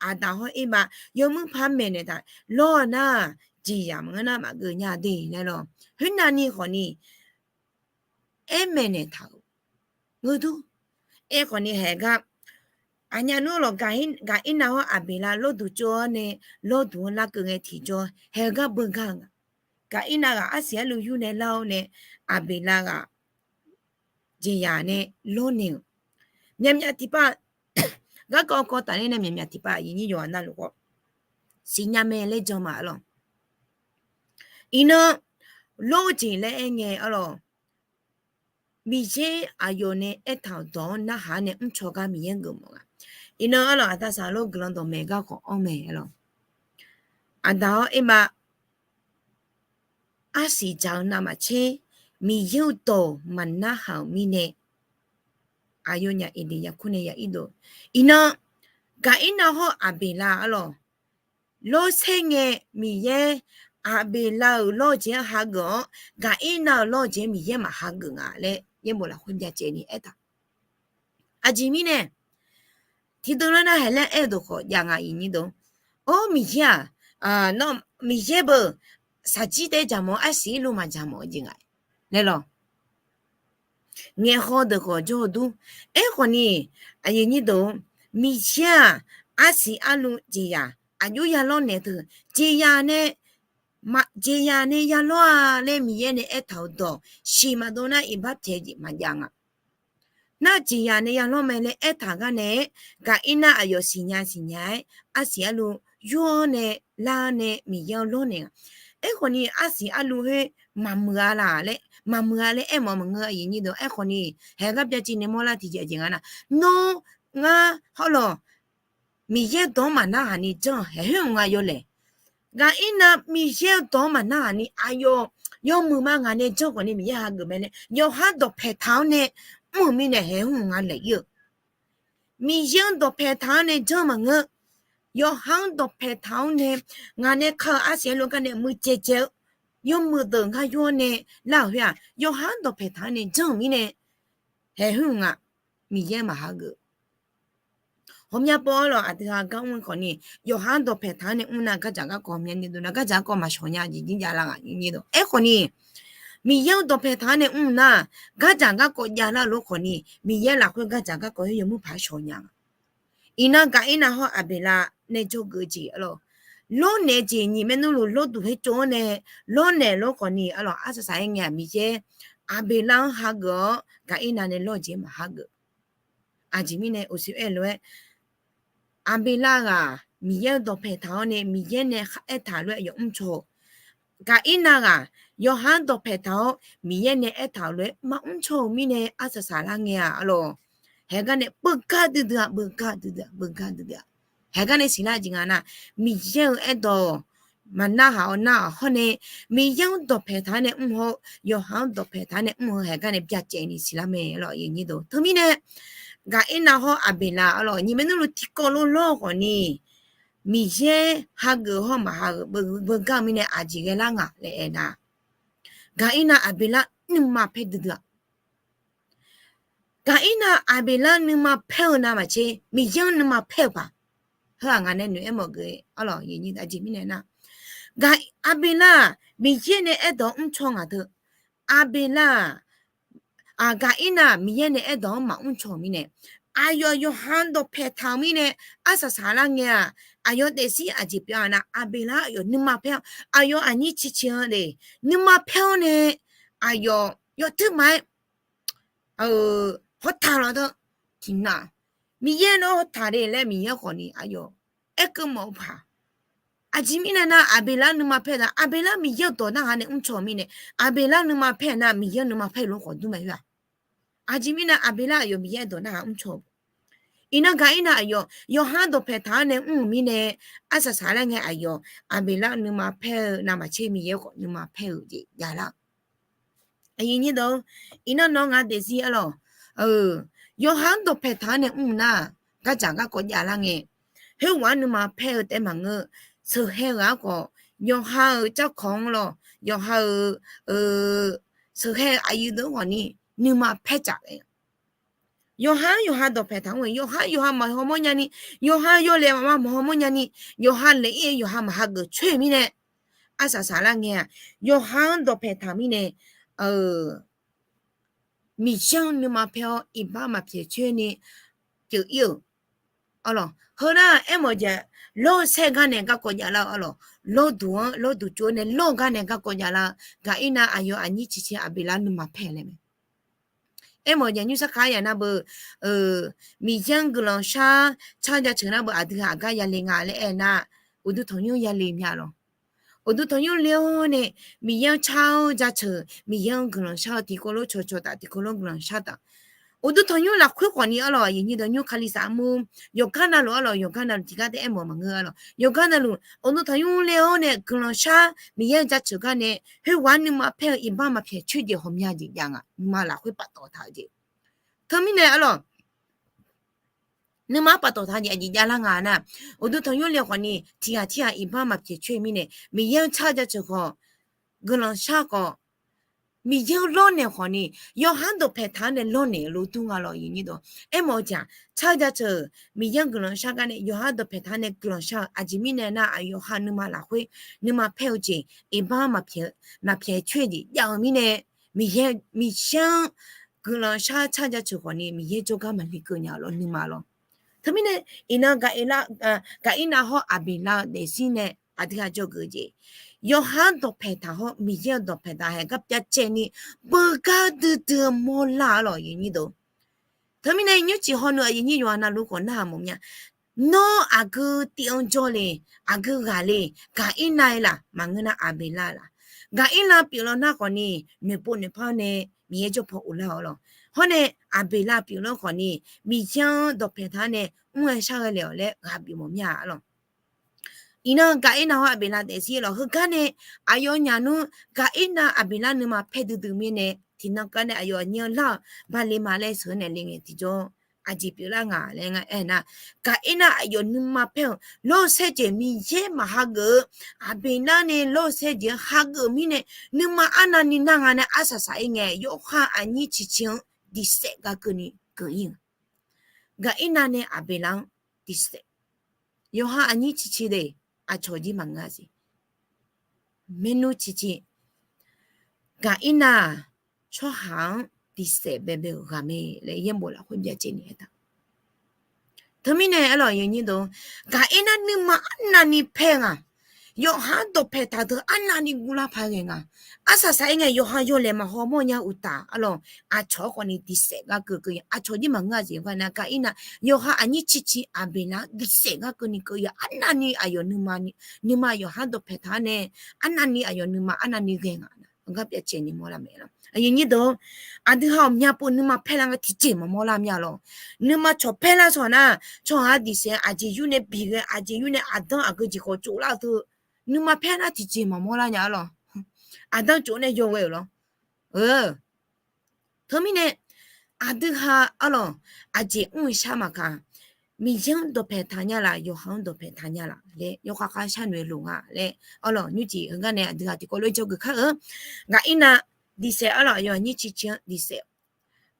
Aqdaq hawr Erbav yawmuiq par maeqnaeq taq lawr-eu nar, jeqzaq maqngeur nar maqgeuv nya de laer lawr. Khoernav ni khawf ni aer maeqnaeq taq-euq ngeur dur. Aerkhawf ni haeq gar, aqnyaf nmr lawq Gaqirnav hawr Aqbeqlav lawrduq tsov-awr nae lawrduq-anr larkeuv ngae tiqjawr haeq gar beugar nga. Gaqirnav ghaq arsiq arluv yur nae lar-awr nae Aqbeqlav ghaq jeqzaq nae lawrnaeq-euq. Myavmyav tiqpav, garkawv kawv tafler nae myavmyav tiqpav aqyuif aqnyir yawqghaq navluf khawf siqnya mae laer jan ma arlawq. Iqnan lawr-eu jeq laer aer ngae arlawq, Miqyaer aqyawf nae aertaq-euq dawq-anr narhaq-awr nae mrcaw gar Miqyaer geufmawf nga. Iqnan arlawq aqda saqlaq guiqlanq dawqmaeq garkawv anr mae arlawq. Aqdaq-awr Erbav arsiq dzaq-eu navmaqtser Miqyaer-euq dawq maqnarhaq-euq mirnae, aqyawfnyaf Eqdeq yakur nae ya irdov. Iqnan Gaqirnav hawr Aqbeqlav arlawq lawrsaer ngae Miqyaer, Aqbeqlav-euq lawr-eu jeq-anr hageuf-awr Gaqirnav-euq lawr-eu jeq-anr Miqyaer maqhageuf nga laer yaerbof lafkhoer byacaevni aertaq. Aqjeq mirnae, tiqdeuq lar nar haeq laer aer-eu deuq khawf jav nga aqyuif aqnyir deuq. Or Miqyaer-aq, Miqyaer beu shaqjir taef-aer jaqmawf-eu arsiq irluv maqjaqmawf-eu jeq nga laer lawq. Ngaeqhaw deuq khawf jawr-eu dur. Aerkhawf ni, aqyuif aqnyir deuq, Miqyaer-aq, arsiq arluv jeqzaq aqjox ya lawrnaeq teu, jeqzaq nae, jeqzaq nae ya lawr-a laer Miqyaer nae aertaq-euq dawq siq maqdov nar iqbax pyaeq jeq maqjav nga. nar jeqzaq nae ya lawr mae laer aertaq gar nae-aer, Gaqirnar aqyawf siqnya siqnya-aer arsiq arluv yur-anr nae lar-anr nae Miqyaer-anr lawrnaeq-a. Aerkhawf ni arsiq arluv khoer maqmuiq-a laq laer, maqmuiq-a laer aermawf maqngeur, aqyuif aqnyir deuq. Aerkhawf ni haeq gar byacaevni mawrlar tiqjeq aqjeq nga nar, nawr ngar hawrlawq Miqyaer dawq-anr maqnarhaq ni janr-aq haeq khoer nga yawlaeq. Gaqirnav Miqyaer-eu dawq-anr maqnarhaq ni aqyawf yawmuiq ma ngaq nae janr khawf ni Miqyaer hageuf mae laer yawqha-anr dawqpaeq taq-awr nae mr-euq mirnae haeq khoer nga laeq ir-eu. Miqyaer-anr dawqpaeq taq-awr nae janr maqngeur. Yawqha-anr dawqpaeq taq-awr nae ngaq nae ka-euq arsiq arluv gar nae muiqdzaeq dzaeq-eu yawmuiq deuq ngar yur-anr nae lar-euq khoer-aq, yawqha-anr dawqpaeq taq-awr nae janr-euq mirnae haeq khoer nga, Miqyaer maqhageuf. Ghawqmya pov-awr lawq aqdui ha gar mr khawf ni, yawqha-anr dawqpaeq taq-awr nae mr nar gardzaq garkawv myav ni dov nar gardzaq garkawv maqshawq nya jeq jir javlar nga. Aerkhawf ni Miqyaer-anr dawqpaeq taq-awr nae mr nar gardzaq garkawv javlar lof khawf ni Miqyaer lafkhoer gardzaq garkawv khoer yawmuiq paq shawq nya nga. Iqnan Gaqirnav hawr Aqbeqlav nae dzawgeuf jeq arlawq, lawrnaeq jeq nyiq maernmr luf lawrduq khoer tsov-anr nae lawrnaeq lof khawf ni arlawq arsaq saq-aer ngae-aq Miqyaer Aqbeqlav-anr hageuf-awr Gaqirnav nae lawr jeq maqhageuf. Aqjeq mirnae uqshoe aer lof-aer Aqbeqlav ghaq Miqyaer-anr dawqpaeq taq-awr nae Miqyaer nae aertaq lof-aer yawf mrcaw-eu, Gaqirnav ghaq yawqha-anr dawqpaeq taq-awr Miqyaer nae aertaq-euq lof-aer maqmr caw-euq mirnae arsaq saqlar ngae-aq arlawq, haeq gar nae beugar duidui-aq, beugar duidui-aq, beugar duidui-aq, haeq gar nae siqlar jeq nga nar, Miqyaer-euq aerdawq maqnarhaq-awr nar-aq hawr nae, Miqyaer-anr dawqpaeq taq-awr nae mr-eu, yawqha-anr dawqpaeq taq-awr nae mr-eu haeq gar nae byacaevni siqlar mae arlawq. Aqyuif aqnyir deuq, teumirnae Gaqirnav hawr Aqbeqlav arlawq nyiq maernmr luf tiqkawv lof lawr khawf ni Miqyaer hageuf hawr maqhageuf beugar-eu mirnae aqjeq ghae lar nga laer aernar, Gaqirnav Aqbeqlav nuima paer duidui-aq, Gaqirnav Aqbeqlav nuima paer-eu navmaqtser Miqyaer-anr nuima paer-eu paq. Heu-aq ngaq nae noeq aermawf geuf arlawq. Aqjeq mirnae nar, Aqbeqlav-aq Miqyaer nae aerdawq-anr mrcaw ngaq teu, Aqbeqlav-aq Gaqirnav Miqyaer nae aerdawq-anr maqmr caw-euq mirnae, aqyawf yawqha-anr dawqpaeq taq-euq mirnae arsaq saqlar ngae-aq, aqyawf daefzir aqjeq pyeuf-a nar Aqbeqlav aqyawf nuima paer-awr aqyawf aqnyir ciqciq-anr le nuima paer-awr nae aqyawf yawtuir maqaer hawtaq lawq deu tiqnan Miqyaer nawr hawtaq le laer Miqyaer khawf ni aqyawf aerkeuv mawf-eu paq. Aqjeq mirnae nar Aqbeqlav nuima paer-eu taq, Aqbeqlav Miqyaer-eu dawq narhaq nae mrcaw-eu mirnae, Aqbeqlav nuima paer nar Miqyaer nuima paer lof khawf dur mae-a. Aqjeq mirnae Aqbeqlav aqyawf Miqyaer dawq narhaq mrcaw-eu Iqnan Gaqirnav aqyawf yawqha-anr dawqpaeq taq-awr nae mr-euq mirnae, arsaq saqlar ngae aqyawf Aqbeqlav nuima paer-eu navmaqtser Miqyaer khawf nuima paer-eu jeq javlar-eu. Iqnan nawr ngaq daefzir arlawq, yawqha-anr dawqpaeq taq-awr nae mr nar, gardzaq garkawv javlar ngae, khoerghaq-anr nuima paer-eu taef maqngeur. Sheuqhae ghaq-anr khawf, yawqha-euq carkawq-anr lawq, yawqha-euq sheuqhae aqyuif deuq-anr khawf ni nuima paer tsaf-aer Yawqha-anr yawqha dawqpaeq taq-anr, yawqha yawqha maqhaw mawrnya ni, yawqha yawlaeq maqma maqhaw mawrnya ni, yawqha laeq-ir-eu yawqha maqhageuf coer-eu mirnae, arsaq saqlar ngae-aq, yawqha-anr dawqpaeq taq-eu mirnae, Miqyaer-anr nuima paer-awr iqbax maqpyaeq coer ni pyeuf-ir-euq. Arlawq, heunar aermawf-eu jeq, lawr-eu saer gar nae garkawv javlar-eu arlawq, lawrduq-anr lawrduq tsov-awr nae lawr-eu gar nae garkawv javlar-eu, Gaqirnav aqyawf aqnyir ciqciq Aqbeqlar nuima paer laer mae. Aermawf-eu jeq nymrsar kar yaf nar beu, Miqyaer-anr guiqlanq shar car jaceuq nar beu aqdui aqgar yale nga laer aernar, uqduq tanqnymr yale mya lawq. Uqduq tanqnymr le-awr nae Miqyaer-anr car-awr jaceuq, Miqyaer-anr guiqlanq shar-eu tiqkawv lof cawqcawq taf, tiqkawv lof guiqlanq shar taf. Uqduq tanqnymr lafkhoer khawf ni arlawq, aqyuif aqnyir deuq, nymr Kalizaq armur yawqgar navluf arlawq, yawqgar navluf tiqgar taef aermawf maqngeur arlawq, yawqgar navluf uqduq tanqnymr le-awr nae guiqlanq shar Miqyaer-anr jaceuq gar nae khoerghaq-anr nuima paer-eu iqbax maqpyaeq coer jeq ghawqmya jeq jav nga, nuima lafkhoer paftawf taq-eu jeq. Teumirnae arlawq, nuima-anr paftawf taq-eu jeq aqjeq javlar nga nar, uqduq tanqnymr le khawf ni tiqghaq tirghaq iqbax maqpyaeq coer mirnae, Miqyaer-anr car jaceuq khawf, guiqlanq shar khawf, Miqyaer-anr lawrnaeq khawf ni, yawqha-anr dawqpaeq taq-anr nae lawrnaeq lof dur nga lawq, aqyuif aqnyir deuq. Aermawf-eu jeq-aq, car jaceuq Miqyaer-anr guiqlanq shar gar nae yawqha-anr dawqpaeq taq-anr nae guiqlanq shar-eu aqjeq mirnae nar, aqyawf ha nuima lafkhoer nuima paer-eu jeq iqbax maqpyaeq, maqpyaeq coer jeq jav-eu mirnae, Miqyaer, Miqyaer-anr guiqlanq shar car jaceuq khawf ni Miqyaer jawrgar maqli keuv nya lawq, nuima lawq. Teumirnae iqnan Gaqirnav hawr Aqbeqlar-eu daefzir nae aqdui-aq jawrgeuf-eu jeq, yawqha-anr dawqpaeq taq hawr Miqyaer-anr dawqpaeq taq haeq gar byacaevni beugar duidui-eu mawrlar-a lawq, aqyuif aqnyir deuq. Teumirnae nymrcif hawnuiv aqyuif nyir yawqha navluf khawf narhaq mawf mya. Nawr aqgeu tiv-anr jawrle, aqgeu ghaqle, Gaqirnav-eu laq maqngeur nar Aqbeqlav laq. Gaqirnav pyeuflar nar khawfni noeqpov noeqpar nae Miqyaer jawrpaw uvlar-awr lawq. Hawr nae Aqbeqlav pyeuflar khawfni Miqyaer-anr dawqpae taq-anr nae mr-aer shar ghae le-awq laer ghaq bif mawf mya-a lawq. Iqnan Gaqirnav hawr Aqbeqlav daefzir lawq. Heugar nae aqyawfnyaf nmr Gaqirnav Aqbeqlav nuima paer duidui mirnae tiqnan kar nae aqyawf aqnyir-anr lar-euq bale ma laer sheuq-eu naeq le ngae tiqjawr aqjeq pyeuflar nga laer ngar aernar, Gaqirnav aqyawf nuima paer-euq lawr-eu saerjeq Miqyaer maqhageuf-eu, Aqbeqlav nae lawr-eu saerjeq-anr hageuf mirnae nuima arnavni nar nga nae arsaq saq-ir ngae yawqha aqnyir ciqciq-anr diqsaef gar keuvni keuv-ir-eu. Gaqirnav nae Aqbeqlav-anr diqsaef. Yawqha aqnyir ciqciq de, aqcawq jir maqngeur-a siq. Maernmr ciqciq. Gaqirnav-aq tsawrhaq-anr diqsaef baebae-euq ghaq mae laer yaerbof lafkhoer byacaevni aertaq. Teumirnae arlawq, Gaqirnav nuima arnavni paer nga. Yawqha-anr dawqpae taq deuq arnavni guvlar paq ghae nga. Arsaq saq-ir ngae yawqha yawlaeq maqhaw mawrnya uqtaf arlawq, aqcawq-anr khawfni diqsaef gar keuv keuv ya. Aqcawq jir maqngeur-a siq. Gaqirnav yawqha aqnyir ciqciq Aqbeqlav-anr diqsaef gar keuvni keuv ya. Arnavni aqyawf nuima, nuima yawqha-anr dawqpae taq-anr nae arnavni aqyawf nuima arnavni ghae nga. Gar byacaevni mawrlar mae lawq. Aqdui ha-awq myavpov nuima paerlar nga tiqjeq maqmawr lar mya lawq. Nuima cawq paerlar sawq nar, tsawrhaq-anr diqsaef aqjeq yur nae biq ghae, aqjeq yur nae aqdanr aqgeu jeq khawf tsovlar-eu teu, nuima paer nar tiqjeq maqmawr lar nya lawq. Aqdanr tsov nae yawghae-euq lawr. Teumirnae aqdui ha arlawq, aqjeq mr-eu shar maqkaq, Miqyaer-anr dawqpae taq nya laf, yawqha-anr dawqpae taq nya laf laer yawkhav khav sharnoeq loq nga laer arlawq, nymrcif heugar nae aqdui ha tiqkawv lof-aer jawrgeuf kar-eu. Gaqirnav diqsaef arlawq, aqyawf aqnyir ciqciq-anr diqsaef.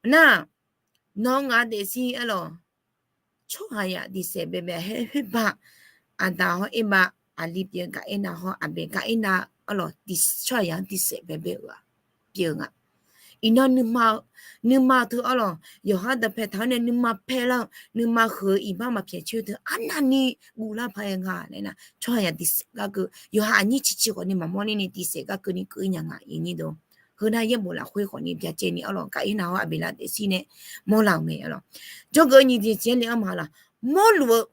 Nar, nawq-eu ngaq daefzir arlawq, tsawrhaqzaq diqsaef baebae-aer khoerba, Aqdaq hawr Erbav, aqli pyeuf-eu Gaqirnav hawr Aqbeq, Gaqirnav arlawq, tsawrhaqzaq-anr diqsaef baebae-euq-aq pyeuf nga. Iqnan nuima teu arlawq, yawqha dawqpae taq-awr nae nuima paerlar-eu, nuima heu-eu iqbax maqpyaeq coer teu arnavni guvlar paq-aer nga laer nar, tsawrhaqzaq diqsaef gar keuv, yawqha aqnyir ciqciq khawfni maqmawr ler ni diqsaef gar keuvni keuv-ir nya nga. Heunar yaerbof lafkhoer khawfni byacaevni arlawq, Gaqirnav hawr Aqbeqlav daefzir nae mawrlar-euq mae arlawq. Jawrgeuf-eu nyiq jeq jeq-aer le-anr ma laq, mawrluf-eu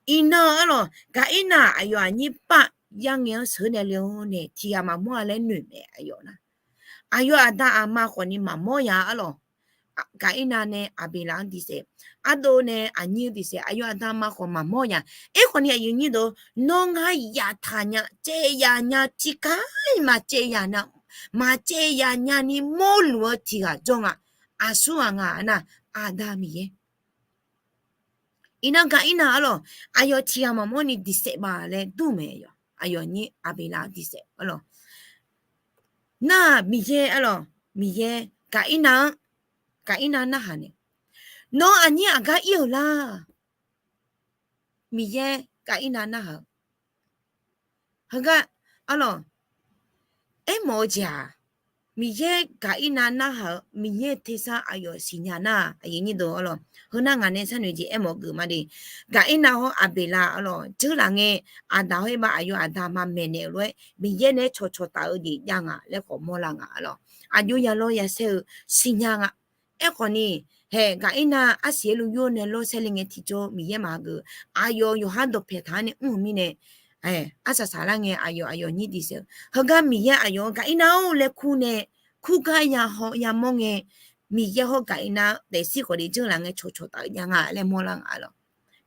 Iqnan arlawq, Gaqirnav aqyawf aqnyir pav yarngae-anr sheuq nae le-awr nae tiqghaq maqmawr-a laer noeq mae aqyawf nar. Aqyawf aqda aqma khawfni maqmawr ya arlawq. Gaqirnav nae Aqbeqlav-anr diqsaef, ardov nae aqnyir-anr diqsaef, aqyawf aqda aqma khawf maqmawr ya. Aerkhawfni aqyuif aqnyir deuq, nawr ngar yaftaq nya, caev ya nya, tiqkar-iq maqcaev ya nya, maqcaev ya nya ni mawrluf-eu tiqghaq jawr nga. Aqsur ghaq nga nar, Aqda Miqyaer. Iqnan Gaqirnav arlawq, aqyawf tiqghaq maqmawr ni diqsaef ma laer dur mae. Aqyawf nyir Aqbeqlav-anr diqsaef arlawq. Nar-aq Miqyaer arlawq, Miqyaer Gaqirnav-anr, Gaqirnav narhaq nae, nawr aqnyir aqgar ir-euq lar? Miqyaer Gaqirnav narhaq-eu heugar arlawq, aermawf-eu jeq-aq, Miqyaer Gaqirnav narhaq-eu Miqyaer tersar aqyawf siqnya nar, aqyuif aqnyir deuq arlawq, heunar ngaq nae sharnoeq jeq aermawf geuf ma de. Gaqirnav hawr Aqbeqlav arlawq, dzeurlaf ngae, Aqdaq hawr Erbav aqyawf aqda aqma maeqnaeq-eu lof-aer Miqyaer nae cawqcawq taf-eu jeq jav nga laer khawf mawrlar nga arlawq. Aqjox ya lawr ya saer-eu siqnya nga. Aerkhawfni, hae Gaqirnav arsiq-aer luf yur nae lawr saer le ngae tiqjawr Miqyaer maqhageuf. Aqyawf yawqhar dawqpaeq taq-anr nae mr-eu mirnae, arsaq saqlar ngae aqyawf aqyawf nyir diqsaef-eu heugar Miqyaer aqyawf-anr Gaqirnav-or laer kur nae, kurgar yahaw yamawr ngae, Miqyaer hawr Gaqirnav daefzir khawf de dzeurlaf ngae cawqcawq taf-eu jav nga laer mawrlar nga arlawq.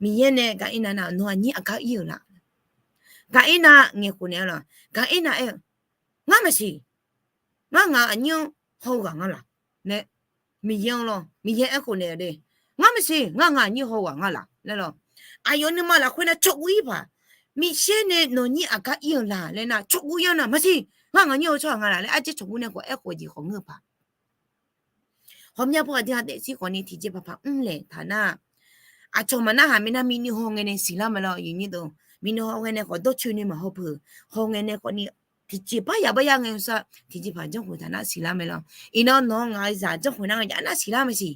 Miqyaer nae Gaqirnav nar, nawr aqnyir aqgar ir-euq lar? Gaqirnav ngaeqkhof naeq arlawq. Gaqirnav aer-eu, ngar maqsiq, ngar ngaq aqnyir-anr haw-eu ghaq nga laq laer, Miqyaer-anr lawr, Miqyaer aerkhof naeq-eu de, ngar maqsiq, ngar ngaq aqnyir haw-eu ghaq nga laq laer lawr. Aqyawf nuima lafkhoer nar cawqguv-ir paq. Miqyaer nae nawq nyir aqgar ir-eu laq laer nar cawqguv-ir-anr nar, maqsiq, ngar ngaq nyir haw-eu tsawrhaq nga laq laer arjir cawqguv nae khawf aerkhof jeq khawf ngeur-eu paq. Hawmya pov aqdui ha daefzir khawfni tiqjeqpaq paq mrlaeq taq nar, aqcawq maqnarhaq mirnar, miqnuiv hawngae nae siqlar mae lawr, aqyuif aqnyir deuq. Miqnuiv hawngae nae khawf dawrcoeni maqhaw peuq. Hawngae nae khawfni tiqjeq bar yaq bar yar ngae sar tiqjeqpaq janrkhoeq taq nar siqlar mae lawr. Iqnan nawq-anr ngaq-euq zaq janrkhoeq nar nga jav nar siqlar maqsiq.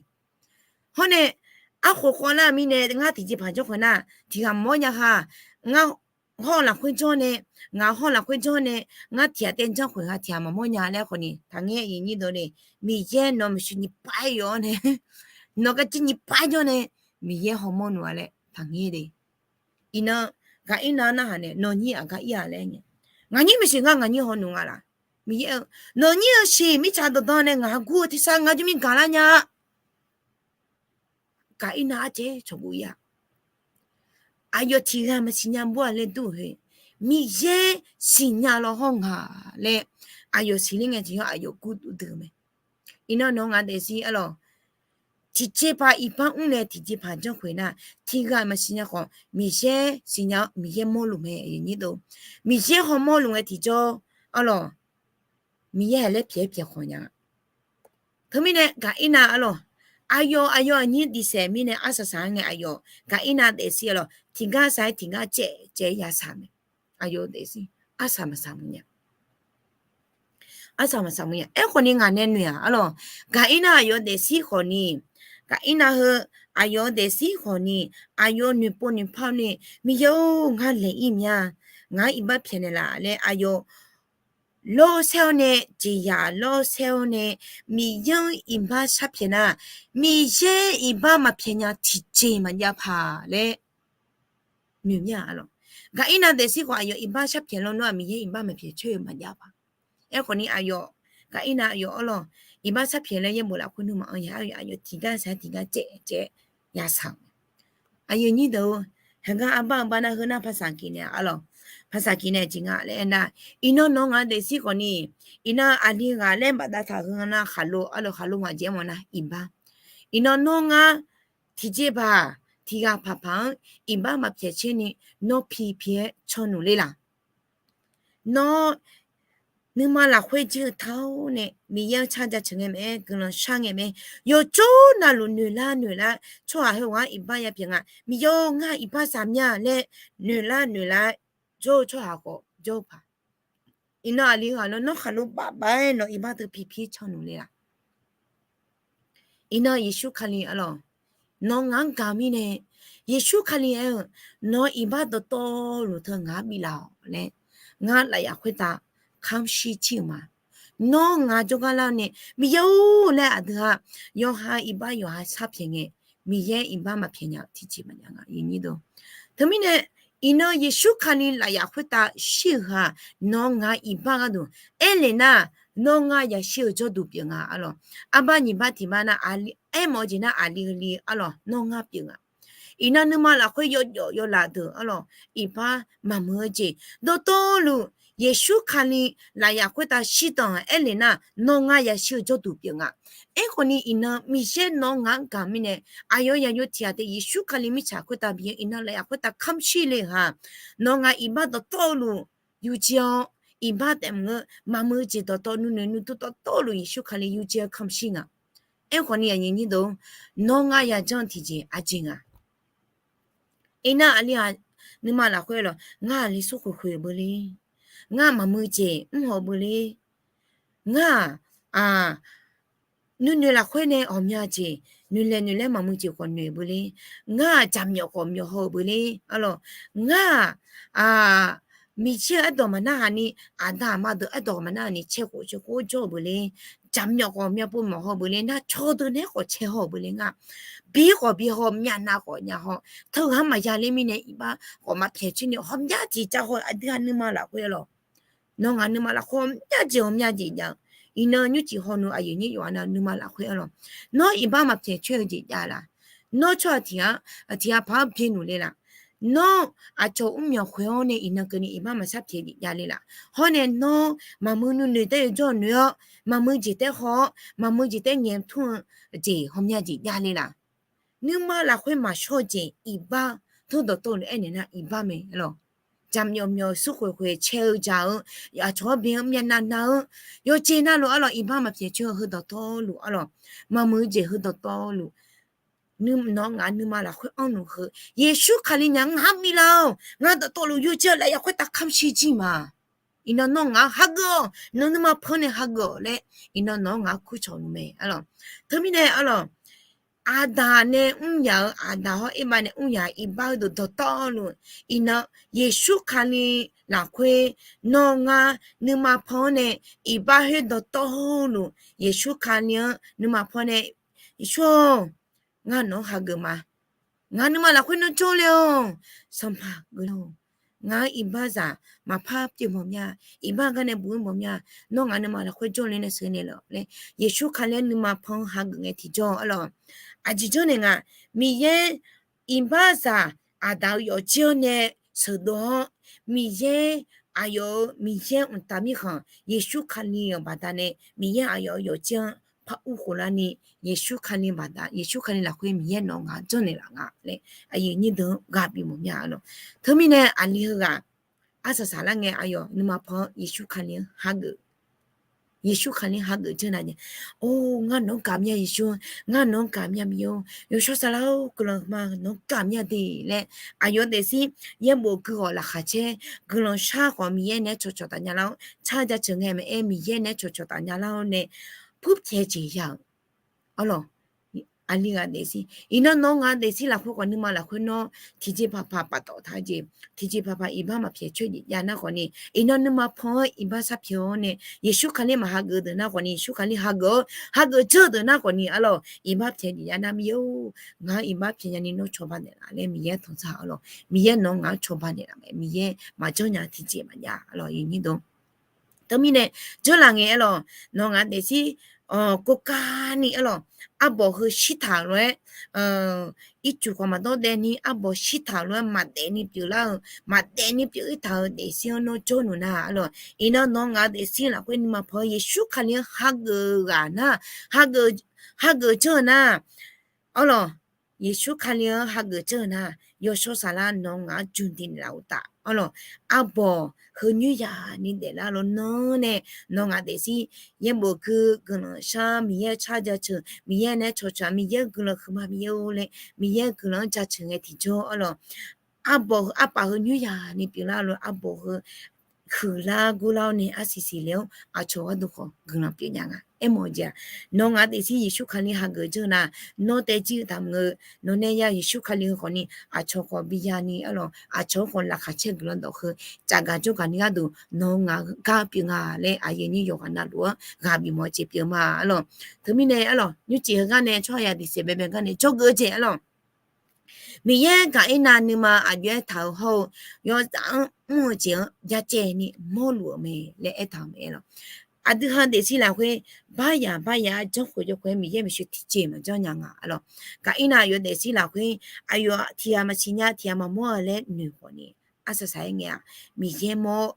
Hawr nae, arkhof khawvlar mirnae ngar tiqjeqpaq janrkhoeq nar tiqghaq mawrnya ha. Ngar hawr lafkhoer janr nae, ngaq hawr lafkhoer janr nae, ngar tiqghaq taev janrkhoeq ha tiqghaq maqmawr nya laer khawfni taqngaer, aqyuif aqnyir deuq le. Miqyaer nawq maeqshi nyiq pav-aer yawf-awr nae, Nawq gar jir nyiq par jawr nae Miqyaer hawmawr nmr-a laer taqngeur de. Iqnan Gaqirnav narhaq nae nawnyir aqgar ir-a laer aer ngae, ngaqnyir maeqshi ngar ngaqnyir hawnmr nga laq. Miqyaer-eu nawnyir-eu shiq mirtsaq dawqdan nae ngaq gur-eu tersar ngar jawr mir gaqlar nya-a. Gaqirnav arcaer cawqguv ir-a. Aqyawf tiqghaq maqsiq nya bur-a laer dur-eu khoer, Miqyaer siqnya law hawr nga laer aqyawf siqler ngae tiq yawr aqyawf gurduq dui-eu mae. Iqnan nawq ngaq daefzir arlawq, tiqjeqpaq iqbax mr nae tiqjeqpaq janrkhoeq nar, tiqghaq maqsiq nya khawf Miqyaer siqnya-awr Miqyaer mawrluf mae. Miqyaer hawmawr luf ngae tiqjawr arlawq, Miqyaer haiq laer pyaeq-aer pyaeq khawq nya-a. Teumirnae Gaqirnav arlawq, aqyawf aqyawf aqnyir diqsaef mirnae arsaq saq-aer ngae aqyawf Gaqirnav daefzir arlawq, tiqgar saq-aer tiqgar caev caev-aer yasaq mae. Aqyawf daefzir arsaq maqsaq mr nya. Arsaq maqsaq mr nya. Aerkhawf ni ngaq nae noeq-aq arlawq, Gaqirnav aqyawf daefzir khawf ni, Gaqirnav heu aqyawf daefzir khawf ni, aqyawf noeqpov noeqpar-awr nae, Miqyaer-or, ngar laeq ir mya, ngaq-anr iqbax pyaeq naeqlaf laer aqyawf lawrsaer-awr nae, jeqzaq lawrsaer-awr nae, Miqyaer-anr iqbax sharpyaeq nar, Miqyaer iqbax maqpyaeq nya tiqjeq maqjav paq laer noeq mir-a arlawq. Gaqirnav daefzir khawf aqyawf iqbax sharpyaeq lawnmr-aq Miqyaer iqbax maqpyaeq coer-eu maqjav paq. Aerkhawf ni aqyawf, Gaqirnav aqyawf arlawq, iqbax sharpyaeq laer yaerbof lafkhoer nuima-anr ya-aer aqyawf tiqgar saq-aer tiqgar caev caev-aer yasaq-eu mae. Aqyuif aqnyir deuq-or, heugar arbar-eu bar nar heu nar paqsaq kiq nae arlawq, paqsaq kiq nae jeq nga laer aernar, iqnan nawq ngaq daefzir khawf ni, iqnan aqli ghaq laer bafdav taq heu nga nar khaqlo arlawq, khaqlo ngaq jeq-aer mawf nar iqbax. Iqnan nawr ngar tiqjeqpaq tiqghaq paqpaq-anr iqbax maqpyaeq caer ni nawr pipi-aer caw nmr le laq. Nawr nuima lafkhoer jir-eu taq-awr nae Miqyaer-anr car jaceuq ngae mae-aer guiqlanq shar ngae mae-aer yawqjawr navluf noeqlar noeqlar tsawrhaq heughaq-anr iqbax yapyaeq nga. Miqyaer-or, ngar iqbax saq mya laer noeqlar noeqlar jawr-eu tsawrhaq khawf jawr-eu paq. Iqnan aqli ghaq nawr nawr khaqlo bafbaf-aer nawq iqbax teu pipi caw nmr le laq. Iqnan Yeqsur Kali arlawq, nawq ngaq-anr gaq mirnae, Yeqsur Kali aer-eu, nawq iqbax dawqtawvluf teu ngaq-anr biflaf-awq laer, ngar lafyaf khoertav kamr shir jir-euq ma. Nawr ngaq jawrgar lar nae Miqyaer-or laer aqdui-aq, yawqha iqbax yawqha sharpyaeq ngae, Miqyaer iqbax maqpyaeq nya-eu tiqjeq maqjav nga. Teumirnae, iqnan Yeqsur Kali lafyaf khoertav shir-euq ha, nawq ngaq iqbax gharduq aerlef nar, nawr ngar yashir-eu jawrduq pyeuf nga arlawq. Arbar nyiq bar tiq bar nar, aermawf-eu jeq nar aqli heuli arlawq nawr ngar pyeuf nga. Iqnan nuima lafkhoer yawjawf yawlaf deuq arlawq iqbax maqmuiq-eu jeq dawqtawvluf, Yeqsur Kali lafyaf khoertav shirdanq aerlef nar, nawr ngar yashir-eu jawrduq pyeuf nga. Aerkhawf ni iqnan Miqyaer nawq ngaq-anr gaq mirnae, aqyawf yaqyo tiq ghaq taef Yeqsur Kali mirtsaq khoertav bi-anr iqnan lafyaf khoertav kamr shir le-euq ha, nawq ngaq iqbax dawqtawvluf yurjir-awr, iqbax taef mq-eu maqmuiq-eu jeq dawqtawv nuinoeq nuidur dawqtawvluf Yeqsur Kali yurjir-awr kamr shir nga. Aerkhawf ni aqyuif aqnyir deuq-or, nawr ngar yajawr-eu tiqjeq aqjeq nga. Iqnan aqli-aq, nuima lafkhoer lawq ngar aqli smrkhoeq khoeq beu le, ngar maqmuiq jeq mr haw beu le, ngar-aq, nuinoeq lafkhoer nae ghawqmya jeq, noeqlaeq noeqlaer maqmuiq jeq khawf noeq beu le, ngar-aq, jaqmyawf khawf myawf haw-eu beu le, arlawq, ngar-aq, Miqyaer-euq aerdawq maqnarhaq ni, aqda aqma deuq aerdawq maqnarhaq ni cae khof cae khof jawr-eu beu le, jaqmyawf khawf myavpov myawf haw-eu beu le, narcaw deuq nae khawf cae haw-eu beu le, ngar bi khawf bi haw, myavnav khawf nyav haw, teughaq-anr maqya ler mirnae iqbax khawf maqpyaeq coer ni ghawqmya jeq jav haw-eu aqdui-aq nuima lafkhoer lawq. Nawr ngaq nuima lafkhoer ghawqmya jeq ghawqmya jeq jav-eu, iqnan nymrcif hawnmr aqyuif nyir yawqha nav nuima lafkhoer arlawq, nawr iqbax maqpyaeq coer-eu jeq jav laf. Nawr tsawrhaq tiq ghaq, tiq ghaq paq-anr byae nmr le laf. Nawr aqcawq mrmyawq khoeq-awr nae iqnan keuvni iqbax maqshar pyaeq jeq jav le laf. Hawr nae nawr maqmuiq nuinoeq taef-eu jawr noeq-awr, maqmuiq jeq taef haw-awr, maqmuiq jeq taef ngaeq tmr-eu jeq ghawqmya jeq jav le laf. Nuima lafkhoer maqshawr-eu jeq iqbax, teu dawqtawvluf aernaeq nar iqbax mae arlawq. Jaqmyawf myawf-eu, smrkhoeq khoeq, cae-eu jaq-eu, aqcawq-anr byae-eu, myavnav nav-eu, yawqjeq navluf arlawq iqbax maqpyaeq coer-eu heudawqtawvluf arlawq, maqmuiq-eu jeq heudawqtawvluf, nawr ngaq nuima lafkhoer anr nmr heu, Yeqsur Kali nya ngar biflaf-awq, ngar dawqtawvluf yurjir-eu lafyaf khoertav kamr shir jir ma. Iqnan nawr ngaq-anr hageuf-awq, nawr nuima panr nae hageuf-awq laer, iqnan nawq-anr ngaq-anr kurcawq nmr mae arlawq. Teumirnae arlawq, aqdaq nae mr yaq-eu, aqdaq hawr irma nae mr yaq-eu iqbax heudeuq dawqtawvluf, iqnan Yeqsur Kali lafkhoer nawr ngar nuima panr-anr nae iqbax khoer dawqtawvluf, Yeqsur Kali-anr nuima panr nae, Yeqsur-or, Ngar nawq-anr hageuf ma. Ngaq nuima lafkhoer nawr jawrle-awr, sanqpaq geuf-awq. Ngaq-anr iqbaxzaq maqpar pyeuf mawf mya, iqbax gar nae buq-ir mawf mya, nawr ngaq nuima lafkhoer jawrle nae sheuqnaeq laf laer, Yeqsur Kali-anr nuima pan-anr hageuf ngae tiqjawr arlawq. Aqjeq jawrnaeq nga, Miqyaer iqbaxzaq aqdaq-eu yawfjir-anr nae sheuqdov-awr, Miqyaer aqyawf-euq Miqyaer mqtav mirkhanq Yeqsur Kali-euq baqdanae Miqyaer aqyawf-euq yawfjir-anr par ur khof larni, Yeqsur Kali baqda, Yeqsur Kali lafkhoer Miqyaer nawq ngaq-anr janrnaeq laf nga laer aqyuif nyir deuq-anr ghaq bif mawf mya arlawq. Teumirnae aqli heughaq arsaq saqlar ngae aqyawf nuima pan-anr Yeqsur Kali-anr hageuf Yeqsur Kali hageuf janr na nae, Or, ngar nawq-anr gaq mya Yeqsur, ngar nawq-anr gaq mya Miqyaer-or, yawshawr saqlar-or, guiqlanq ma nawq-anr gaq mya de laer, aqyawf daefzir yaerbof guighawq laqkhaq caer, guiqlanq shar khawf Miqyaer naeq-aer cawqcawq taf nya lar-awr, tsar jaceuq ngae maqaer Miqyaer naeq-aer cawqcawq taf nya lar-awr nae, purpyaeq jeq ya-euq arlawq. Aqli ghaq daefzir, iqnan nawq ngaq daefzir lafkhoer khawf nuima lafkhoer nawr tiqjeq paqpaq paftawf taq-eu jeq, tiqjeq paqpaq iqbax maqpyaeq coer jeq jav nar khawfni, iqnan nuima pan-anr iqbax sharpyaeq-awr nae, Yeqsur Kali maqhageuf deuq nar khawfni, Yeqsur Kali hageuf-awr hageuf janr-eu deuq nar khawfni arlawq, iqbax pyaeq jeq jav nar Miqyaer-or, ngaq-anr iqbax pyaeq nyani nawr cawba naeqlaf laer Miqyaer tanqzaq arlawq. Miqyaer nawq ngaq-anr cawba naeqlaf mae, Miqyaer maqjanr nya tiqjeq maqjav arlawq, aqyuif nyir deuq. Teumirnae, janrlaf ngae arlawq, nawq ngaq daefzir, kov kavni arlawq, arbawq heu shirtaq-euq lof-aer, ircuf khawf maqdawr daefni arbawq shirtaq-euq lof-aer maqdaef ni pyeuflar-eu, maqdaef ni pyeuf-ir taq-euq daefzir-anr nawr jawr nmq nar arlawq, iqnan nawq ngaq daefzir lafkhoer nuima pan-anr Yeqsur Kali-anr hageuf ghaq nar, hageuf janr-eu nar arlawq, Yeqsur Kali-anr hageuf janr-eu nar, yawshawr saqlar nawq ngaq-anr jmq diq naeqlaf-euq uqtaf arlawq, arbawq heu nymr yaq ni daeflar lof nan nae, nawq ngaq daefzir yaerbof gui guiqlanq shar, Miqyaer tsar jaceuq, Miqyaer naeq-aer cawqcawq, Miqyaer guiqlanq huiqma Miqyaer-or laer, Miqyaer guiqlanq-anr jaceuq ngae tiqjawr arlawq, arbawq heu arpaf heu nymr yaq ni pyeuflar lof, arbawq heu huiqlar gurlar-awr nae arsiq siqle-awr aqcawq gharduq khawf guiqlanq pyeuf nya nga. Aermawf-eu jeq-aq, nawq ngaq daefzir Yeqsur Kali hageuf janr nar, nawr taev jir-eu taqmq-eu, nawq nae ya Yeqsur Kali heu khawfni aqcawq khawf bi yani arlawq, aqcawq-anr khawf laqkhaq caer guiqlanq dawq heu tsafgaq jawrgaq ni gharduq nawq ngaq-eu gar pyeuf nga laer aqyuif nyir yawqghaq navluf-anr ghaq bif mawf-eu jeq pyeuf ma arlawq. Teumirnae arlawq, nymrcif heugar nae tsawrhaq ya diqsaeq baebae gar nae jawrgeuf-eu jeq arlawq, Miqyaer gaq-ir nav nuima aqjox-aer taq-eu hawr-eu, yawzaf-anr mr-eu jeq-anr byacaevni mawrluf-euq mae laer aertaq-euq mae arlawq. Aqdui ha daefzir lafkhoer baryaq baryaq-aer janrkhof jawrkhof-aer Miqyaer maeqshi tiqjeq maqjanr nya nga arlawq. Gaq-ir nav aqyawf daefzir lafkhoer aqyawf tiqghaq maqsiq nya tiqghaq maqmawr-a laer noeq khawfni, arsaq saq-aer ngae-aq, Miqyaer mawr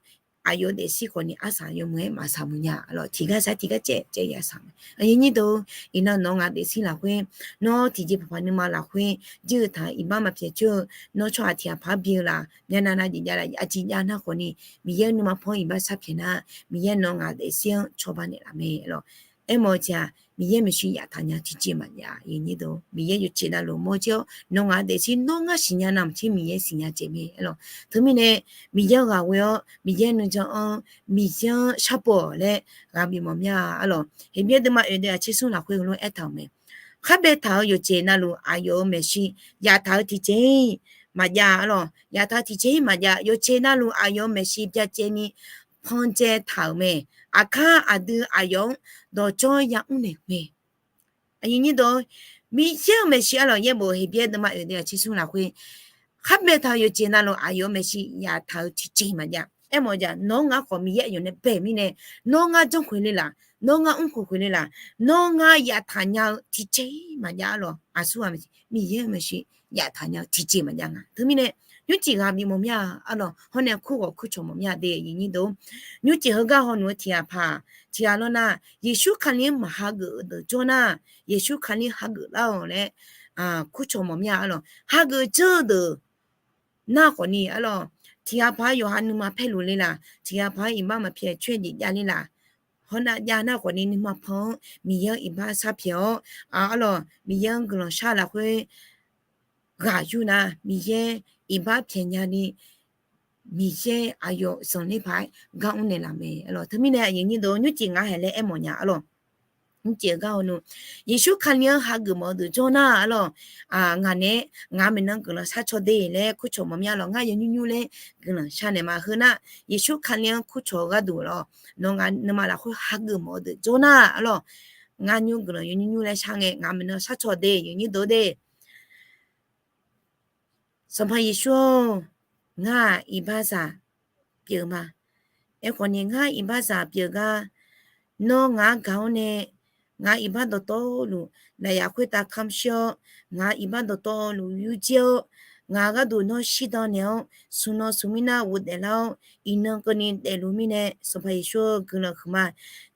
aqyawf daefzir khawfni arsaq yawmuiq-aer maqsaq muiq nya arlawq. Tiqgar saq tiqgar caev caev ya saq mae. Aqyuif nyir deuq, iqnan nawq ngaq daefzir lafkhoer nawr tiqjeq paqpaq nuima lafkhoer jir-eu taq-eu iqbax maqpyaeq coer-eu, nawr tsawrhaq tiqghaq paq-aer bi-eu laf, myavnav nav jeq jav laf, aqjeq jav nar khawfni, Miqyaer nuima pan-anr iqbax sharpyaeq nar, Miqyaer nawq ngaq daefzir-anr cawba naeqlaf mae arlawq. Aermawf-eu jeq-aq, Miqyaer maeqshi yaftaq nya tiqjeq maqjav-a. Miqyaer yawqjeq navluf mawr jir-awr, nawq ngaq daefzir nawr ngar siqnya navmaqtser Miqyaer siqnya jeq mae arlawq. Teumirnae, Miqyaer-anr ghaq ghoe-awr Miqyaer nuijan-anr, Miqyaer-anr sharpov-awq laer ghaq bif mawf mya arlawq. Heqbyaer deuvma oeq deuq aqtser smr lafkhoer heulof-aer aertaq-euq mae. Khar baetaq-euq yawqjeq navluf aqyawf-euq maeqshi yaftaq-eu tiqjeq-ir maqjav arlawq. Yaftaq-eu tiqjeq-ir maqjav, yawqjeq navluf aqyawf-euq maeqshi byacaevni panjae taq-euq mae. Aqkar aqdui aqyawf-anr dawqdzawr yamr naeq-euq mae. Aqyuif nyir deuq, Miqyaer-euq maeqshi arlawq, yaerbof Heqbyaer deuvma oeq deuq aqtser smr lafkhoer, khar baetaq-euq yawqjeq navluf aqyawf-euq maeqshi yaftaq-eu tiqjeq maqjav. Aermawf-eu jeq-aq, nawr ngar khawf Miqyaer aqyawf nae bae mirnae, nawr ngar janrkhoeq le laf, nawr ngar mrkhoeq khoeq le laf, nawr ngar yaftaq nya-eu tiqjeq-ir maqjav arlawq. Aqsur ghaq Miqyaer-euq maeqshi yaftaq nya-eu tiqjeq maqjav nga. Teumirnae, nymrcif ghaq bif mawf mya arlawq, hawr nae kurghawq kurcawq mawf mya de, aqyuif nyir deuq. Nymrcif heugar hawnuq-eu tiqghaq paq, tiqghaq lawr nar, Yeqsur Kali-anr maqhageuf-eu deuq jawr nar, Yeqsur Kali hageuf lar-awq laer kurcawq mawf mya arlawq. Hageuf janr-eu deuq nar khawfni arlawq, tiqghaq paq-aer yawqha nuima paerluf le laf, tiqghaq paq-aer iqbax maqpyaeq coer jeq jav le laf, hawnav jav nar khawfni nuima pan-anr Miqyaer-anr iqbax sharpyaeq-awr arlawq, Miqyaer-anr guiqlanq shar lafkhoer ghaq yur nar, Miqyaer iqbax pyaeq nyani, Miqyaer aqyawf zanqler paq-aer gar mr naeqlaf mae arlawq. Teumirnae aqyuif nyir deuq, nymrcif ngaq haeq laer aermawf nya arlawq. Nymrcif-eu gar hawnuq, Yeqsur Kali-anr hageuf mawf-eu deuq jawr nar arlawq, ngaq nae, ngaq maeqnan guiqlanq shar caw de laer kurcawq mawf mya lawq, ngar yawnymr nymr laer guiqlanq shar naeq ma. Heu nar, Yeqsur Kali-anr kurcawq-eu gharduq lawq, nawq ngaq nuima lafkhoer hageuf mawf-eu deuq jawr nar arlawq, ngar nymr guiqlanq yawnymr nymr laer shar ngae, ngaq maeqnan sharcaw de, yawqnyir deuq de. Sanqpaq Yeqsur-or, ngar-aq iqbaxzaq pyeuf ma. Aerkhawf ni ngar iqbaxzaq pyeuf gar, nawr ngaq-anr gaq-awr nae, ngaq iqbax dawqtawvluf lafyaf khoertav kamq shir-awr, ngaq iqbax dawqtawvluf yurjir-awr, ngaq gharduq nawr shirdan naeq-awr, smq nan smq mirnar ghofdaef lar-awr, iqnan keuvni daefluf mirnae, Sanqpaq Yeqsur-eu guiqlanq huiqma.